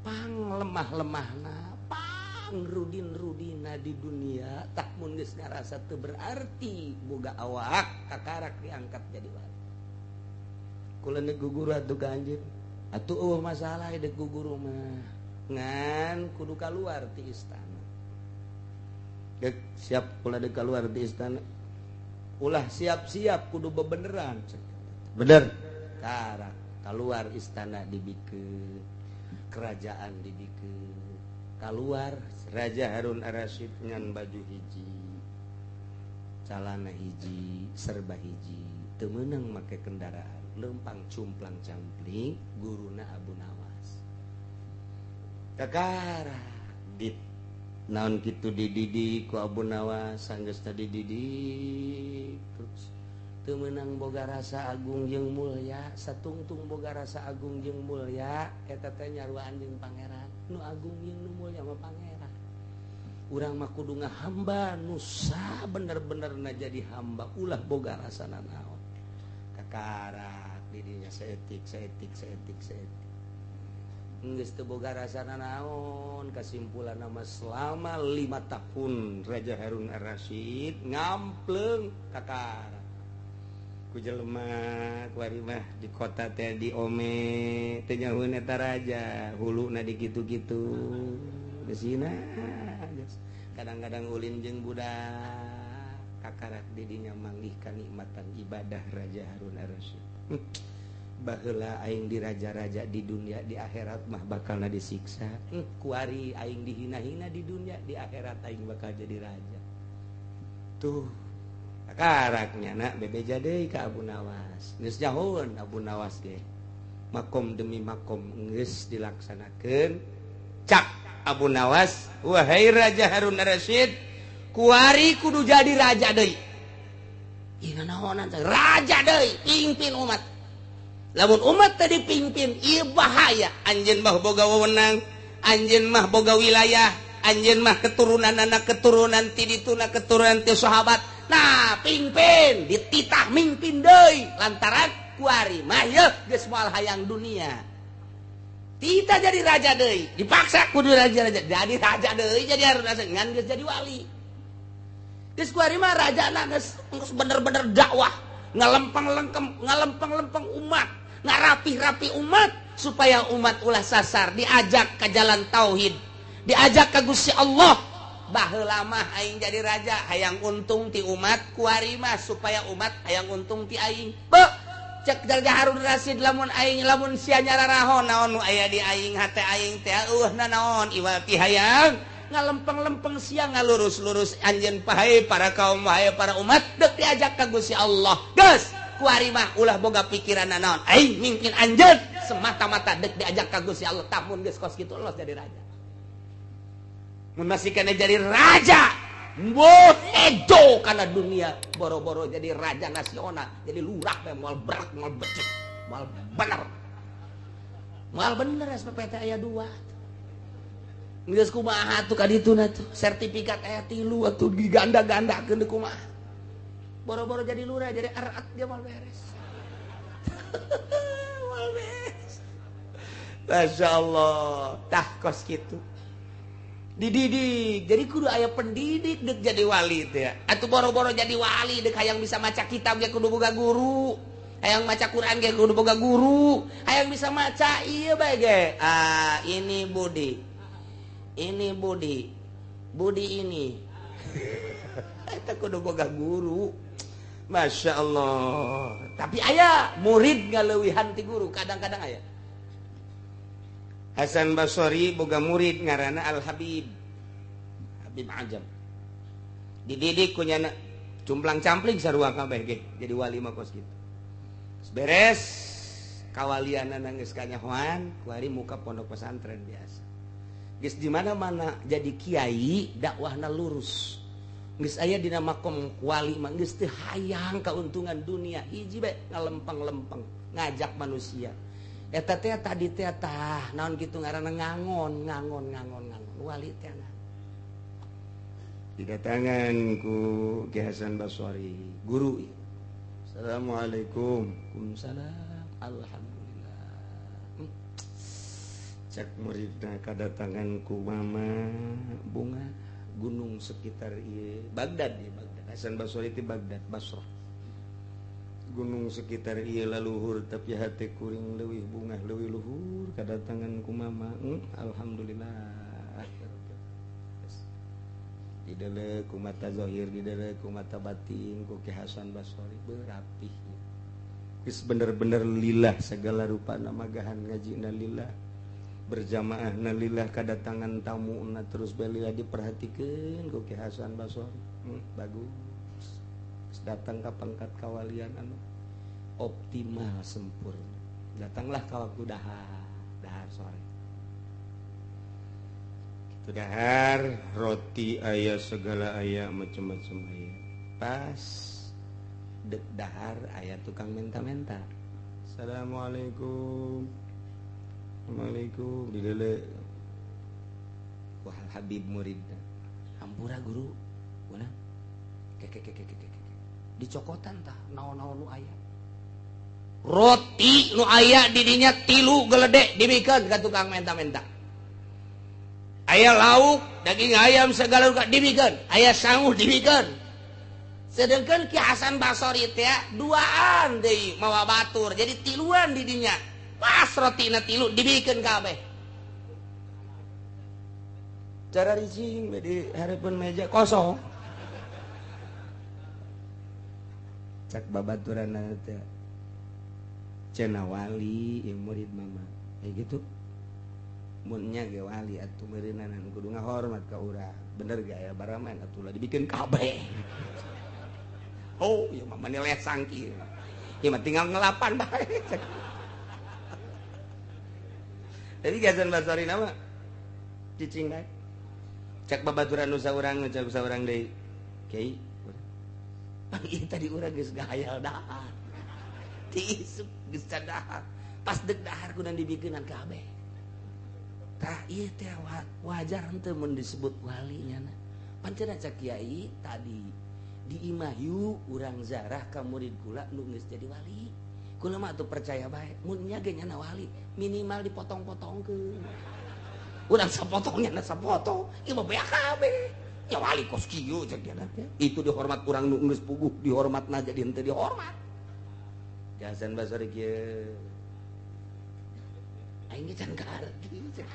pang lemah-lemahna, pang rudin-rudina di dunia, tah mun geus ngarasa teu berarti boga awak kakarak diangkat jadi wali. Kula nek guguru atuh ka anjeun. Atuh eueuh masalah dek guguru mah. Ngan kudu kaluar ti istana. Dek siap kula dek kaluar ti istana. Ulah siap-siap kudu bebeneran. Bener. Karak kaluar istana dibikeun, kerajaan dibikeun. Kaluar Raja Harun Ar-Rasyid ngan baju hiji, calana hiji, serba hiji, teu meunang make kendaraan. Lempang cumplang campling guruna Abu Nawas. Kakara dit naon kitu dididik ku Abu Nawas sanggeus tadi dididik terus teu meunang boga rasa agung jeung mulya, satungtung boga rasa agung jeung mulya eta teh nyaruaan jeung pangeran. Nu agung jeung nu mulya mah pangeran. Urang mah kudu ngahamba nu sabener-benerna jadi hamba, ulah boga rasa nanaon. Kakara didinya seetik seetik seetik seetik geus teu boga rasa nanaon. Kesimpulan nama selama 5 tahun Raja Harun Ar-Rasyid ngampleung kakara ku jelema kuari mah di kota teh di ome teu nyahueun eta raja huluna di kitu-kitu geusina kadang-kadang ulin jeung budak kakarak didinya manggih kanikmatan ibadah Raja Harun Ar-Rasyid. Baheula aing di raja-raja di dunia, di akhirat mah bakalna disiksa. Kuari aing dihina-hina di dunia, di akhirat aing bakal jadi raja. Tuh kakaraknya nak bebeja deui ka Abu Nawas. Geus jauheun Abu Nawas ge. Makom demi makom geus dilaksanakeun. Cak Abu Nawas, wahai Raja Harun Ar-Rasyid, kuari kudu jadi raja deui. Ieu naonan raja deui pimpin umat. Lamun umat tadi pimpin ieu bahaya. Anjeun mah boga wewenang, anjeun mah boga wilayah, anjeun mah keturunan anak keturunan ti dituna keturunan ti sahabat. Nah, pimpin dititah mimpin deui lantaran kuari mah yeuh geus moal hayang dunia. Tita jadi raja deui, dipaksa kudu raja-raja. Jadi raja deui jadi harus ngan geus jadi wali. Geus kuari mah rajana geus bener-bener dakwah, ngalempeng-lempeng umat, ngarapih-rapi umat supaya umat ulah sasar, diajak ke jalan tauhid, diajak ke Gusti Allah. Baheula mah aing jadi raja hayang untung ti umat, kuari mah supaya umat hayang untung ti aing. Beuh, cek Raja Harun Rasyid lamun aing lamun sia nyararahon naon nu aya di aing hate aing teh eueuh nanaon iwal ti hayang ngalempeng-lempeng siang ngalurus-lurus anjeun pahe para kaum wae para umat deuk diajak ka Gusti Allah. Geus kuari mah ulah boga pikiran naon aing mimpin anjeun semata-mata deuk diajak ka Gusti Allah. Tamun geus kos kitu los jadi raja. Mun masih kana jadi raja, boh Bejo karena dunia boro-boro jadi raja nasional, jadi lurah bae moal berak, moal becek, moal bener. Moal bener SPPT aya 2. Geus kumaha atuh ka dituna tuh, sertifikat aya 3 atuh diganda-gandakeun deui kumaha. Boro-boro jadi lurah, jadi erat dia moal beres. Moal beres. Masya Allah, tah kos kitu. Dididik, jadi kudu aya pendidik dek jadi wali teh. Atuh boro-boro jadi wali dek hayang bisa maca kitab ge kudu boga guru. Hayang maca Quran ge kudu boga guru. Hayang bisa maca ieu bae ge. Ah, ini Budi. Ini Budi. Budi ini. Eta kudu boga guru. Masya Allah. Tapi aya murid ngaleuwihan ti guru, kadang-kadang aya. Hasan Basri boga murid ngaranna Al Habib. Habib Ajam. Dididik ku nyana cumplang-campling sarua kabeh ge jadi wali mah kos kitu. Beres kawalianana geus kanyahoan, kuari muka pondok pesantren biasa. Geus di mana-mana jadi kiai dakwahna lurus. Geus aya dina makom wali mah geus teu hayang kauntungan dunia, hiji bae ngalempeng-lempeng ngajak manusia. Eta teh tadi teh tah naon kitu ngaranna ngangon ngangon ngangon ngangon wali teh. Didatangan ku Ki Hasan Basri guru. Assalamualaikum. Waalaikumsalam. Alhamdulillah. Cek muridna kadatangan ku mama bunga gunung sekitar ieu Baghdad ya Baghdad. Hasan Basri ti Baghdad Basrah. Gunung sekitar ieu laluhur tapi hate kuring leuwih bungah leuwih luhur kadatangan ku mama. Alhamdulillah. Didele ku mata zahir, didele ku mata batin ku Ki Hasan Basri berapih. Geus bener-bener lillah segala rupa namagahan ngajina lillah, berjamaahna lillah, kadatangan tamuna terus bae lillah diperhatikeun ku Ki Hasan Basri. Bagus. Datang ke pangkat kawalian anu optimal sempurna. Datanglah ke waktu dahar, dahar sore. Gitu dahar, roti ayah segala ayah macam-macam ayah. Pas dek dahar ayah tukang menta-menta. Assalamualaikum. Assalamualaikum. Dilele. Wah Habib muridna. Hampura guru. Guna. Keke keke keke. Dicokotan tah naon-naon nu aya. Roti nu aya didinya 3 geledek dibikeun ka tukang menta-menta. Aya lauk, daging ayam segala rupa dibikeun, aya sangu dibikeun. Sedangkan Ki Hasan Basri teh duaan deui mawa batur, jadi 3 didinya. Pas rotina 3 dibikeun kabeh. Cara ricing di hareupeun meja kosong. Cak babaturanna teh cenah wali ieu murid mama kayak gitu mun nya ge wali atuh meureunanan kudu ngahormat ka urang bener ge aya baraman atuh lah dibikeun kabeh. Oh ieu mah mani lesang kieu ieu mah tinggal ngelapan bae. Jadi Hasan Basri nama cicing bae. Cak babaturan nu saurang cak saurang deui kiai. Ieu tadi urang geus gahayal dahar. Ti isuk geus dahar. Pas deuk dahar kudu dibikeunan kabeh. Tah ieu teh wajar henteu mun disebut wali nya. Pancen cak kiai tadi di imah yu urang zarah ka murid kula nu geus jadi wali. Kula mah atuh percaya bae mun nya ge nyana wali minimal dipotong-potongkeun. Urang sapotong nyana sapotong, ieu mah beak kabeh. Ya wali kos kieu cek dia teh. Itu dihormat urang nu geus puguh, dihormatna jadi henteu dihormat. Hasan Basri kieu. Aing ge can kaharti cek.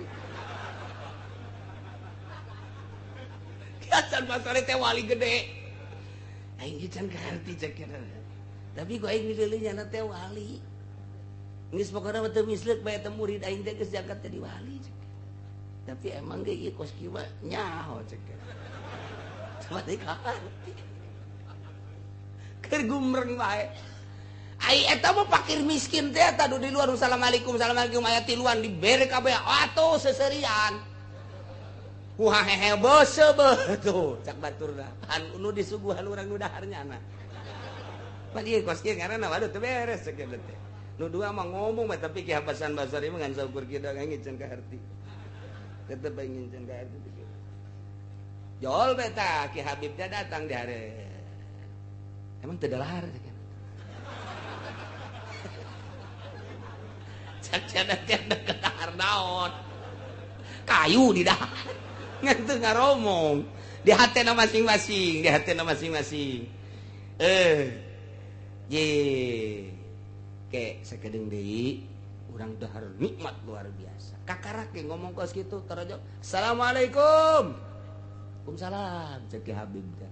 Hasan Basri teh wali gede. Aing ge can kaharti cek dia. Tapi ku aing dideuleu nyana teh wali. Geus pokona mah teu misleuk bae teh murid aing teh geus diangkat jadi wali cek. Tapi emang ge ieu kos kieu mah nyaho cek. Keur gumreng bae. Ai eta mah fakir miskin teh eta di luar assalamualaikum assalamualaikum aya tiluan dibere kabeh atuh seserian. Wah hehe bose tuh cak baturna anu disuguhan urang nu dahar nyana. Pan ieu kos kieu ngaranna waduh teu beres cek teh. Nu dua mah ngomong mah tapi Ki Hasan Basri mah ngan saukur kieu da nginceun ka harti. Tetep bae nginceun ka harti. Jol beta Ki Habib teh datang di hare. Emang teu dalahar cek. Cak cenah teh dahar naon. Kayu di dahar. Ngan ngaromong di hatena masing-masing, di hatena masing-masing. Ye ke sakedeung deui urang dahar nikmat luar biasa. Kakarak ge ngomong kos kitu tarajo. Assalamualaikum. Waalaikumsalam cek Ki Habib teh.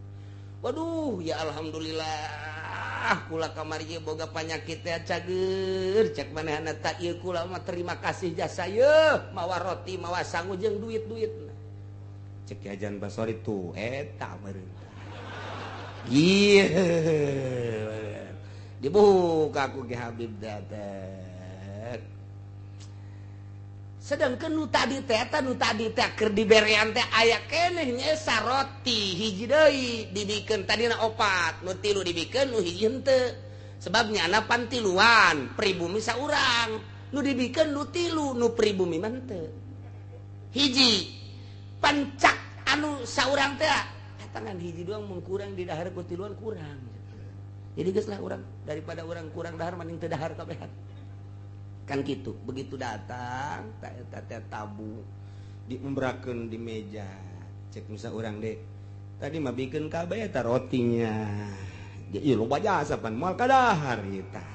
Waduh, ya alhamdulillah kula kamari ieu boga panyakit teh cager cek manehna ta ieu kula mah terima kasih jasa yeuh mawa roti mawa sangu jeung duit-duit. Cek Hasan Basri tuh eta meureun. Ieu dibuka ku Ki Habib teh. Sedangkan nu tadi teh eta nu tadi teh keur diberean teh aya keneh nyesa roti hiji deui dibikeun tadina opat, nu tilu dibikeun nu hiji henteu. Sebab nyana pan tiluan, pribumi saurang. Nu dibikeun nu tilu, nu pribumi mah henteu. Hiji pancak anu saurang teh tangan hiji doang mun kurang di dahar ku tiluan kurang. Jadi geus lah urang daripada urang kurang dahar mending teu dahar kabehan. Kan kitu. Begitu datang ta eta teh tabu diumbrakeun di meja. Cek misa urang deh. Tadi mah bikeun kabeh eta rotinya. Ieu loba jasa pan moal kadahar ieu tah.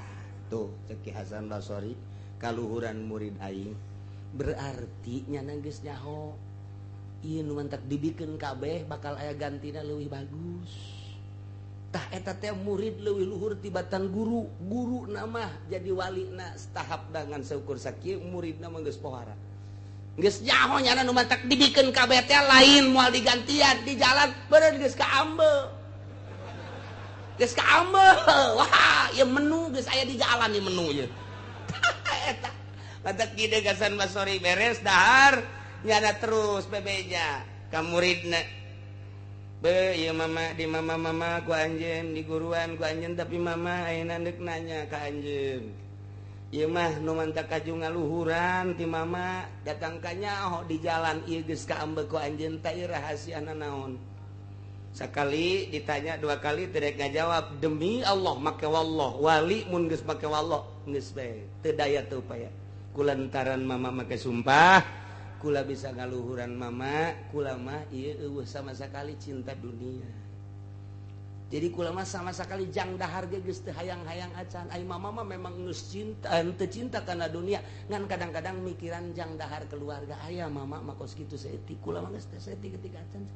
Tuh cek Ki Hasan Basri kaluhuran murid aing. Berarti nya geus nyaho ieu nu mantak dibikeun kabeh bakal aya gantina leuwih bagus. Tah eta teh murid leuwih luhur tibatan guru. Guru nama jadi walina tahap dengan seukur sakieu muridna mah geus pohara. Geus nyaho nyana nu mantak dibikeun kabeh teh lain moal digantian di jalan beureun geus kaambe. Geus kaambe. Wah, ieu menu geus aya di jalan ieu menu ieu. Eta mantak kieu Hasan Basri beres dahar nyana terus bebeja ka muridna. Be ieu mama di mama-mama ku anjeun di guruan ku anjeun tapi mama ayeuna deuk nanya ka anjeun. Ieu mah nu mantak kaju ngaluhuran ti mama datang ka nyaho di jalan ieu geus kaambe ku anjeun teh ieu rahasiana naon. Sakali ditanya dua kali teu rek ngajawab demi Allah make wallah wali mun geus make wallah geus bae teu daya teu upaya. Kulantaran mama make sumpah kula bisa ngaluhuran mama, kula mah ieu eueuh sama sekali cinta dunia. Jadi kula mah sama sekali jang dahar ge geus teu hayang-hayang acan. Ai mama mah memang geus cinta, henteu cinta kana dunia, ngan kadang-kadang mikiran jang dahar keluarga aya mama mah kos kitu saeutik. Kula mah geus teh saeutik ketika acan.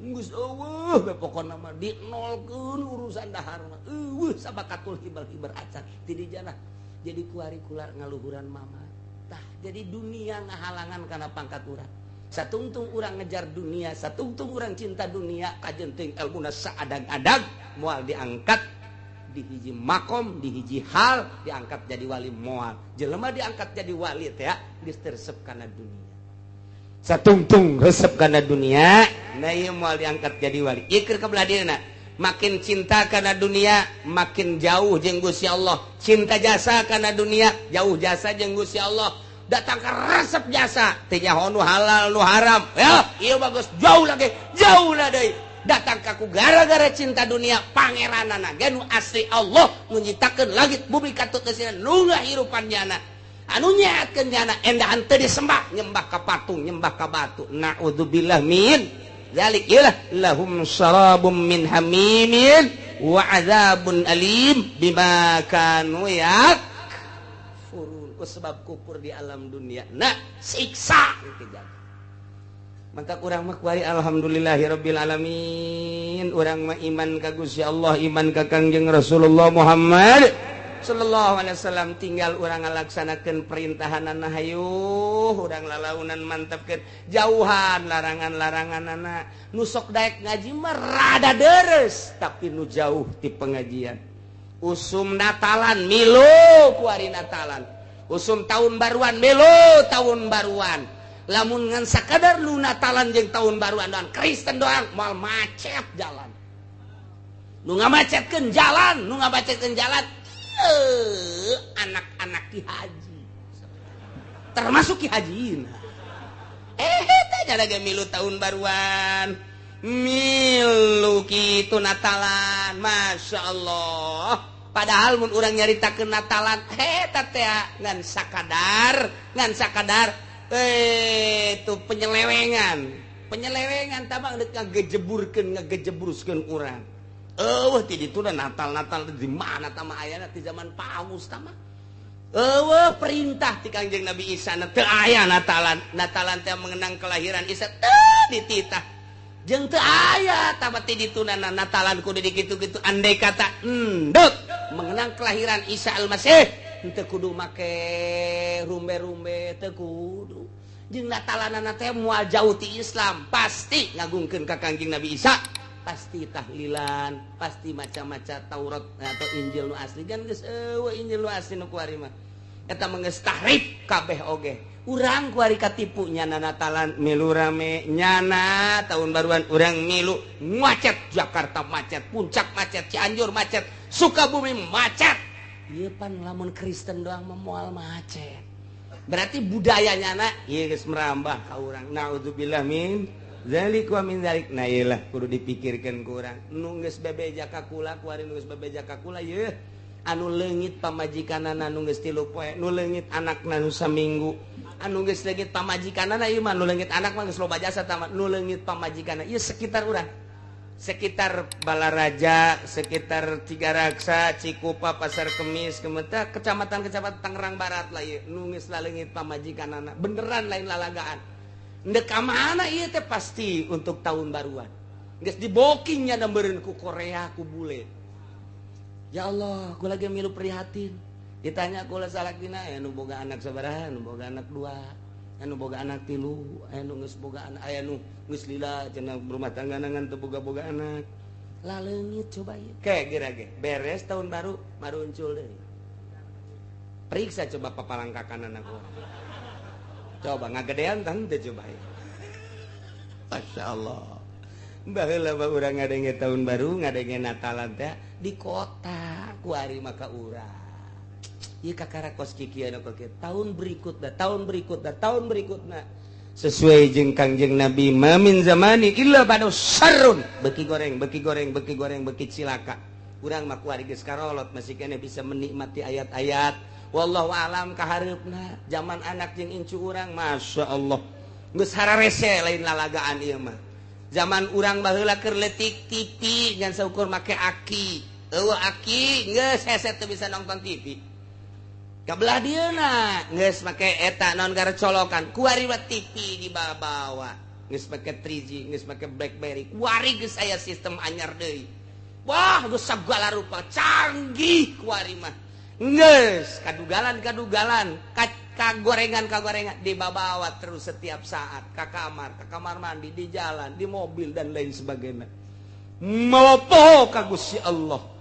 Geus eueuh we pokona mah dinolkeun urusan dahar mah. Eueuh sabakatul hibal-hibar acan ti dijana. Jadi kuari kula ngaluhuran mama. Tah, jadi dunia ngahalangan karena pangkat urang. Satungtung urang ngejar dunia, satungtung urang cinta dunia, kajenting ilmuna saadang-adang moal diangkat di hiji makom, di hiji hal diangkat jadi wali moal. Jelema diangkat jadi wali teh geus resep kana dunia. Satungtung resep kana dunia, nah ieu moal diangkat jadi wali. Ieu keur kabelah dieuna. Makin cinta karena dunia, makin jauh jeung Gusti Allah. Cinta jasa karena dunia, jauh jasa jeung Gusti Allah. Datang ke resep jasa, teu nyaho nu halal nu haram. Ya, ieu bagus jauh lagi, jauh lah deui. Datang ka ku gara-gara cinta dunia, pangeranana ge nu asli Allah nu nyiptakeun langit bumi katut geusina nu ngahirupan nyana. Anu nyehatkeun nyana endahan teu disembah, nyembah ka patung, nyembah ka batu. Naudzubillah min dzalik ialah lahum syarabum min hamimin wa adzabun alim bima kanu yakfurun. Sebab kufur di alam dunia nah siksa kejadian. Mantap urang mah kuari alhamdulillahirabbil alamin. Urang mah iman ka Gusti Allah, iman ka Kangjeng Rasulullah Muhammad sallallahu alaihi wasallam. Tinggal urang ngalaksanakeun perintahanana hayuh, urang lalaunan mantepkeun jauhan larangan-laranganana. Nu sok daek ngaji mah rada deres, tapi nu jauh ti pengajian. Usum Natalan milu kuari Natalan, usum tahun baruan milu tahun baruan. Lamun ngan sakadar nu Natalan jeung tahun baruan doang, Kristen doang moal macet jalan. Nu ngamacetkeun jalan, nu ngabacetkeun jalan anak-anak Ki Haji. Termasuk Ki Haji. Teh jadi milu tahun baruan. Milu kitu Natalan, Masya Allah. Padahal mun urang nyaritakeun Natalan, eta teh ngan sakadar itu penyelewengan. Penyelewengan tabang deuk ngagejeburkeun, ngagejebruskeun urang. Eueuh ti ditu Natal-Natal di mana tah ayana ti zaman Paus tah mah. Eueuh perintah ti Kangjeng Nabi Isa na teu aya Natalan. Natalan teh mengenang kelahiran Isa teu dititah. Jeung teu aya tah ti ditunana Natalan kudu dikitu-kitu andai kata endek mengenang kelahiran Isa Al-Masih henteu kudu make rumbe-rumbe teu kudu. Jeung Natalanana teh moal jauh ti Islam, pasti ngagungkeun ka Kangjeng Nabi Isa. Pasti tahlilan, pasti macam-macam Taurat atau Injil nu asli kan geus eueuh Injil nu asli nu kuari mah. Eta mah geus tahrif kabeh oge. Urang kuari katipu nyana Natalan milu rame, nyana tahun baruan urang milu macet, Jakarta macet, Puncak macet, Cianjur macet, Sukabumi macet. Ieu pan lamun Kristen doang mah moal macet. Berarti budaya nyana ieu geus merambah ka urang. Naudzubillah min zalik wa min zalik. Nah iyalah kudu dipikirkan ku urang. Nu geus bebeja ka kula kuari nu geus bebeja ka kula yeuh. Anu leungit pamajikanana nu geus 3 poe, nu leungit anakna nu saminggu. Anu geus leungit pamajikanana ieu mah nu leungit anak mah geus loba jasa tah nu leungit pamajikanana. Ieu sekitar urang. Sekitar Balaraja, sekitar Cigaraksa, Cikupa, Pasar Kemis, Kemeta, kecamatan-kecamatan Tangerang Barat lah ieu. Nu geus laleungit pamajikanana. Beneran lain lalagaan. Ndek ka mana ieu teh pasti untuk tahun baruan. Geus dibokingnya meureun ku Korea ku bule. Ya Allah, gua lagi milu prihatin. Ditanya kula salakina aya nu boga anak sabaraha, nu boga anak 2, anu boga anak 3, aya nu geus boga anak, aya nu geus lila cenah berumah tangga ngan teu boga-boga anak. Laleungit coba ieu. Ke geura ge beres tahun baru maruncul deui. Periksa coba papalangkakan anak urang. Coba ngagedean tah teu coba ieu. Masya Allah. Baheula mah urang ngadenge tahun baru, ngadenge Natalan teh di kota kuari maka urang. Ieu kakara kos kikieu anu kieu. Tahun berikutna, tahun berikutna, tahun berikutna. Sesuai jeung Kangjeng Nabi, mamin zamani illa badu sarrun. Beki goreng, beki goreng, beki goreng, beki cilaka. Urang mah kuari geus karolot masih keneh bisa menikmati ayat-ayat. Wallahu alam kahareupna zaman anak jeung incu urang, Masya Allah. Geus hararese lain lalagaan ieu mah. Zaman urang baheula keur leutik TV ngan saukur make aki. Eueuh aki geus hese teu bisa nonton TV. Kabelah dieuna geus make eta naon gara colokan. Kuari mah TV dibawa-bawa. Geus make 3G, geus make BlackBerry. Kuari geus aya sistem anyar deui. Wah, geus sagala rupa canggih kuari mah. Geus kadugalan-kadugalan, kagorengan-kagorengan dibawa terus setiap saat ke kamar mandi, di jalan, di mobil dan lain sebagainya. Mopo ka Gusti Allah.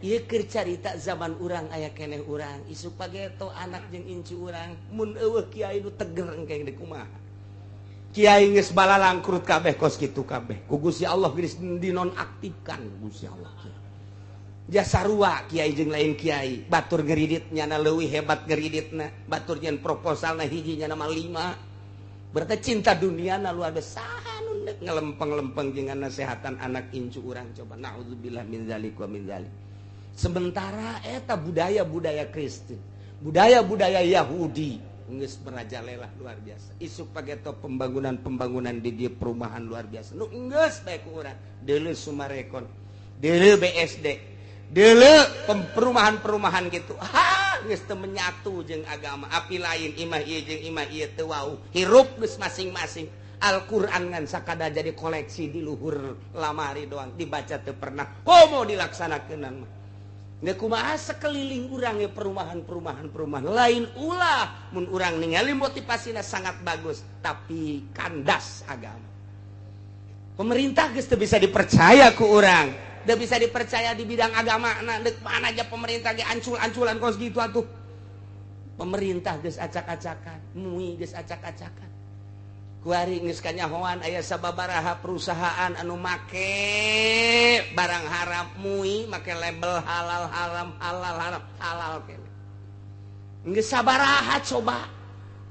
Ieu keur carita zaman urang aya keneh urang, isuk pageto anak jeung incu urang, mun eueuh kiai nu teger engke deui kumaha. Kiai geus balalangkrut kabeh kos kitu kabeh. Ku Gusti Allah geus dinonaktifkan Gusti Allah. Jasa sarua kiai jeung lain kiai, batur ngeridit nyana leuwih hebat ngeriditna, batur nyen proposalna hiji nyana mah 5. Berarti cinta duniana luar biasa nu deuk ngelempeng-lempeng jeung nasehatan anak incu urang coba. Naudzubillah min zalik wa min zalik. Sementara eta budaya-budaya Kristen, budaya-budaya Yahudi geus merajalela luar biasa. Isuk pageto pembangunan-pembangunan di dieu perumahan luar biasa. Nu geus bae ku urang, deuleu Sumarekon, deuleu BSD. Deuleu perumahan-perumahan gitu. Ha, geus teu menyatu jeung agama. Api lain imah ieu jeung imah ieu teu wau. Hirup geus masing-masing. Al-Qur'an ngan sakada jadi koleksi di luhur lamari doang, dibaca teu pernah. Komo dilaksanakeun mah. Geus kumaha sekeliling urang ge perumahan-perumahan perumahan lain ulah mun urang ningali motivasina sangat bagus tapi kandas agama. Pemerintah geus teu bisa dipercaya ku urang. Teu bisa dipercaya di bidang agama. Nah, deuk mana aja pemerintah ge ancul-anculan kos gitu atuh. Pemerintah geus acak-acakan, MUI geus acak-acakan. Kuari geus kanyahoan aya sababaraha perusahaan anu make barang haram mui make label halal haram halal haram halal kene. Geus sabaraha coba.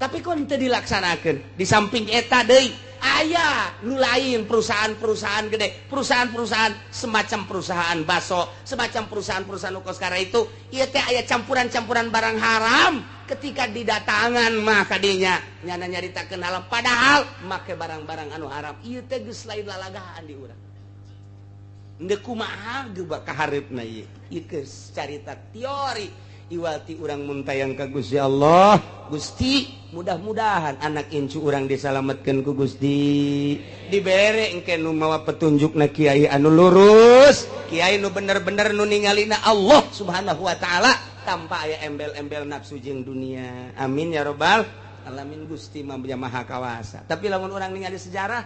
Tapi kok teu dilaksanakeun. Di samping eta deui aya nu lain perusahaan-perusahaan gede, perusahaan-perusahaan semacam perusahaan baso, semacam perusahaan-perusahaan nu kos itu, ieu teh aya campuran-campuran barang haram ketika didatangan mah kadinya nyana nyaritakeun halal padahal make barang-barang anu haram. Ieu teh geus lain lalagaan di urang. Endeu kumaha geus kahareupna ieu? Ieu geus carita teori iwati urang muntayang ka Gusti Allah. Gusti mudah-mudahan anak incu urang disalametkeun ku Gusti, dibere engke nu mawa petunjukna kiai anu lurus, kiai nu bener-bener nu ningalina Allah Subhanahu wa taala tanpa aya embel-embel nafsu jeung dunia. Amin ya robbal alamin. Gusti mah maha kawasa. Tapi lamun urang ningali sejarah,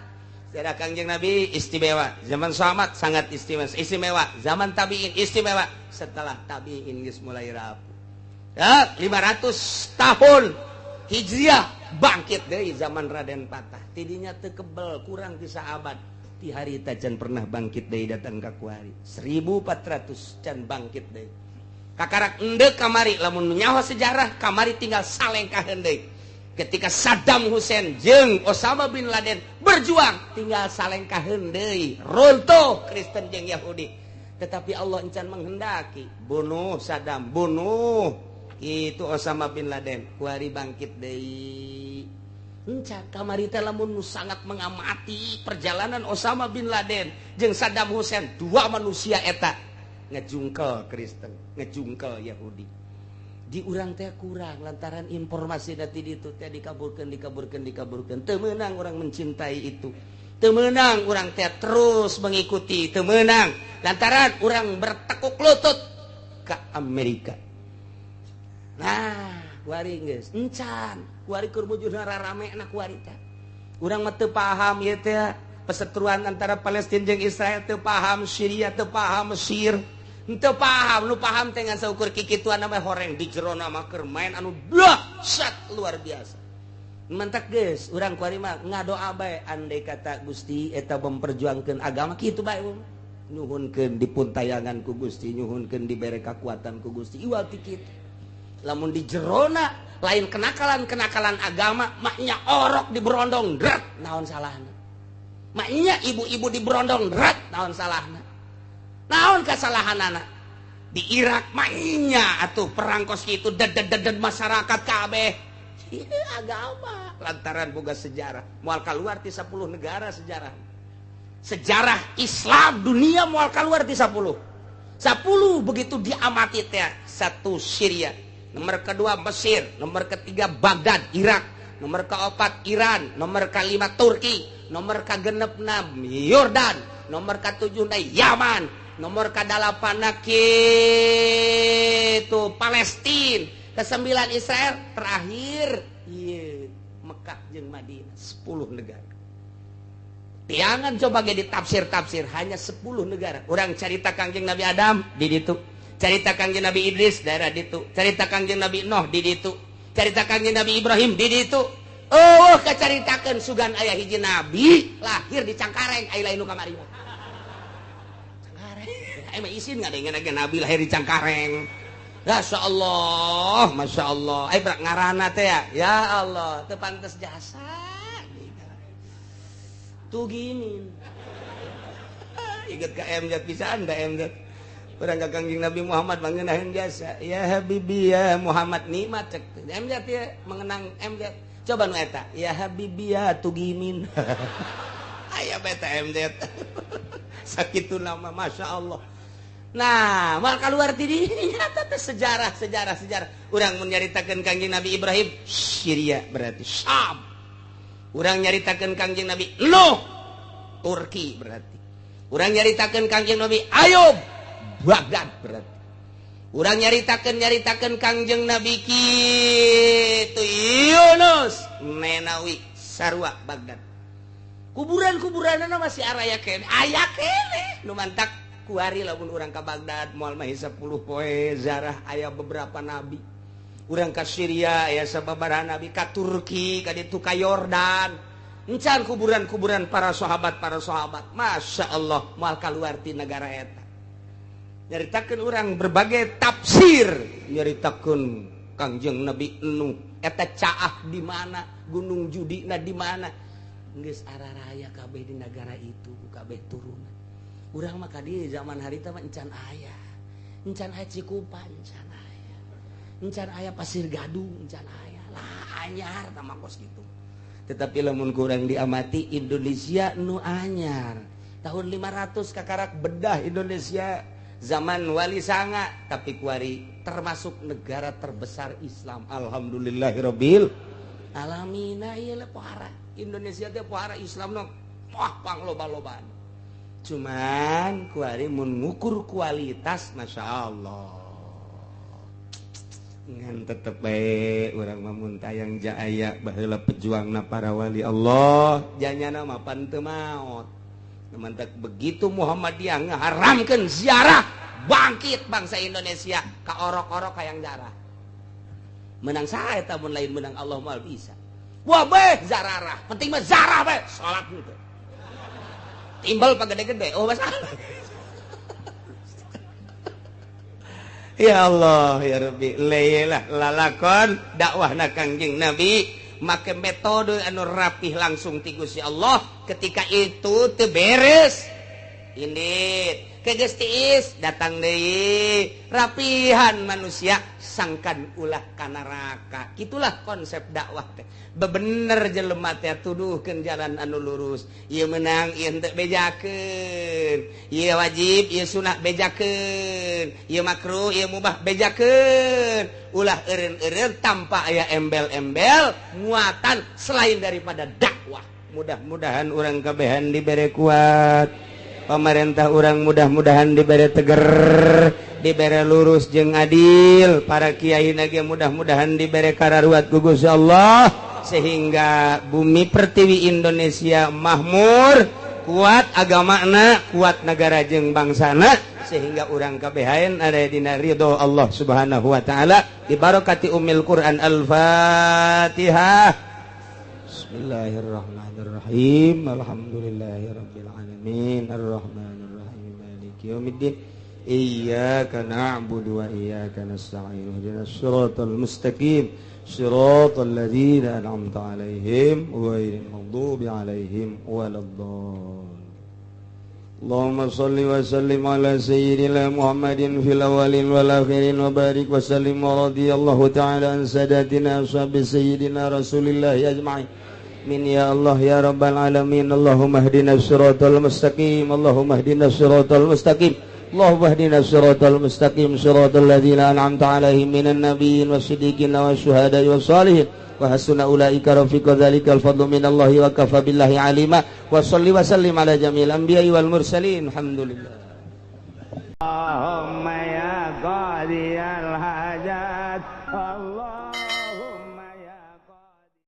sejarah Kangjeng Nabi istimewa, zaman sahabat sangat istimewa, istimewa, zaman tabiin istimewa, setelah tabiin geus mulai rapuh. Ya, 500 tahun Hijriah bangkit deui zaman Raden Patah. Tidinya teu kebel kurang ti saabad. Ti harita can pernah bangkit deui datang ka kuari. 1400 can bangkit deui. Kakarak endek kamari lamun nyaho sejarah kamari tinggal salengkaheun deui. Ketika Saddam Hussein jeung Osama bin Laden berjuang tinggal salengkaheun deui, runtuh Kristen jeung Yahudi. Tetapi Allah encan menghendaki bunuh Saddam, bunuh itu Osama bin Laden, kuari bangkit deui. Encan kamari teh lamun nu sangat mengamati perjalanan Osama bin Laden jeung Saddam Hussein, dua manusia eta ngejungkel Kristen, ngejungkel Yahudi. Di urang teh kurang lantaran informasi nanti itu teh dikaburkan, dikaburkan, dikaburkan. Teu meunang orang mencintai itu. Teu meunang urang teh terus mengikuti, teu meunang lantaran urang bertekuk lutut ke Amerika. Nah, kuari geus encan, kuari keur mujurna rarame na kuari teh. Urang mah teu paham ieu teh perseteruan antara Palestina jeung Israel, teu paham Syria, teu paham Mesir. Teu paham, nu paham teh ngan saukur kikituan mah horeng di jerona mah keur main anu dahsyat luar biasa. Mantak geus urang kuari mah ngadoa bae andai kata Gusti eta memperjuangkeun agama kitu bae. Nyuhunkeun dipuntayangan ku Gusti, nyuhunkeun dibere kakuatan ku Gusti. Iwal ti kitu. Lamun di jerona lain kenakalan-kenakalan agama, maknya orok diberondong dret naon salahna. Maknya ibu-ibu diberondong dret naon salahna. Naon kesalahanana di Irak maknya atuh perang kos kitu ded-ded masyarakat kabeh. Agama lantaran boga sejarah moal kaluar ti 10 negara sejarah. Sejarah Islam dunia moal kaluar ti 10. 10 begitu diamati teh, satu Syria, nomor kedua Mesir, nomor ketiga Baghdad Irak, nomor keempat Iran, nomor kelima Turki, nomor kegenepna Yordan, nomor ketujuhna Yaman, nomor kedelapan kitu Palestina, kesembilan Israel, terakhir ieu Mekah jeung Madinah. 10 negara. Tiangan coba ge ditafsir-tafsir hanya 10 negara. Urang carita Kangjeng Nabi Adam di ditu, carita Kangjeng Nabi Idris daerah ditu, carita Kangjeng Nabi Nuh di ditu, carita Kangjeng Nabi Ibrahim di ditu. Oh, kacaritakeun sugan aya hiji nabi lahir di Cangkareng, aya lain nu kamari mah. Cangkareng. Aya mah isin ngadengeun nabi lahir di Cangkareng. Masya Allah, Masya Allah. Aya berak ngaranna teh ya. Ya Allah, teu pantes jasa. Tuh gini. Ingat ka MZ pisan da MZ. Urang ka Kangjeng Nabi Muhammad mangenaheun jasa. Ya Habibi ya Muhammad nikmat cek. MZ ya mengenang MZ. Coba nu eta, ya Habibi ya Tugimin. Aya beta MZ. Sakitu nama Masya Allah. Nah, mal keluar ti dinya teh sejarah sejarah sejarah. Urang mun nyaritakeun Kangjeng Nabi Ibrahim, Syria berarti Syam. Urang nyaritakeun Kangjeng Nabi Nuh, Turki berarti. Urang nyaritakeun Kangjeng Nabi Ayub, Baghdad berarti. Urang nyaritakeun Kangjeng Nabi kitu Yunus, Nenawi, Sarwa, Baghdad. Kuburan-kuburanna masih araya keneh, aya keneh. Nu mantak kuari lamun urang ka Baghdad moal mah 10 poe zarah aya beberapa nabi. Urang ka Syria aya sababaraha nabi, ka Turki, ka ditu ka Yordan. Encan kuburan-kuburan para sahabat, para sahabat. Masya Allah, moal kaluar ti negara eta. Nyaritakeun urang berbagai tafsir, nyaritakeun Kangjeng Nabi Nuh eta caah di mana, Gunung Judina di mana. Geus araraya kabeh di negara itu, kabeh turunan. Urang mah ka dieu zaman harita mah encan aya. Encan aya Cikupa, encan aya. Encan aya Pasir Gadung, encan aya. Lah anyar tah mah kos kitu. Tetapi lamun kurang diamati Indonesia nu anyar. Tahun 500 kakarak bedah Indonesia zaman Wali Sanga, tapi kuari termasuk negara terbesar Islam. Alhamdulillahirabbil alamin. Ieu pohara Indonesia teh pohara Islam nu wah pangloba-lobaan. Cuman kuari mun ngukur kualitas Masya Allah. Ngan tetep bae urang mah mun tayang jaaya baheula pejuangna para wali Allah janyana mah pan teu maot. Mantak begitu Muhammadiyah ngaharamkeun ziarah, bangkit bangsa Indonesia ka orok-orok hayang zarah. Menang saha eta mun lain menang Allah moal bisa. Wah beh zararah, penting mah zarah beh salat henteu. Timbal pagede-gede, oh masalah. Ya Allah ya Rabbi, leyelah lalakon dakwahna Kangjeng Nabi make metode anu rapih langsung ti Gusti Allah. Ketika itu teu beres indit ke geus tiis datang deui rapihan manusia sangkan ulah ka neraka. Itulah konsep dakwah teh. Bebener jelema teh tuduhkeun jalan anu lurus. Ieu meunang ieu henteu bejakeun. Ieu wajib ieu sunah bejakeun. Ieu makruh ieu mubah bejakeun. Ulah eureun-eureun tanpa aya embel-embel muatan selain daripada dakwah. Mudah-mudahan urang kabehan dibere kuat. Pemerintah urang mudah-mudahan dibere teger, dibere lurus jeung adil. Para kiai ge mudah-mudahan dibere kararuat ku Gusti Allah sehingga bumi pertiwi Indonesia mahmur, kuat agamana, kuat negara jeung bangsana, sehingga urang kabehan ada dina ridho Allah Subhanahu wa taala. Dibarokati Ummul Quran. Al-Fatihah. Bismillahirrahmanirrahim. Alhamdulillahirabbil alamin. Arrahmanirrahim. Maliki yaumiddin. Iyyaka na'budu wa iyyaka nasta'in. Ihdinas siratal mustaqim. Siratal ladzina an'amta 'alaihim ghairil maghdubi 'alaihim waladdallin. Allahumma shalli wa sallim ala sayyidina Muhammadin fil awwalin wal akhirin wa barik wa sallim wa radiyallahu ta'ala an sadatina ashabi sayyidina Rasulillah ajma'in. Min ya Allah ya Rabbal alamin. Allahumma ihdinas siratal mustaqim. Allahumma ihdinas siratal mustaqim. Allahumma ihdinas siratal mustaqim. Siratal ladzina an'amta 'alaihim minan nabiyyin wasiddiqin wasyuhada'i wassalihin. Wa hasuna ulaika rafiqa dzalikal fadlu minallahi wa kafa billahi alima. Wa shalli wa sallim ala jamil anbiya'i wal mursalin. Alhamdulillah. Allahumma ya qadiyal hajat. Allah.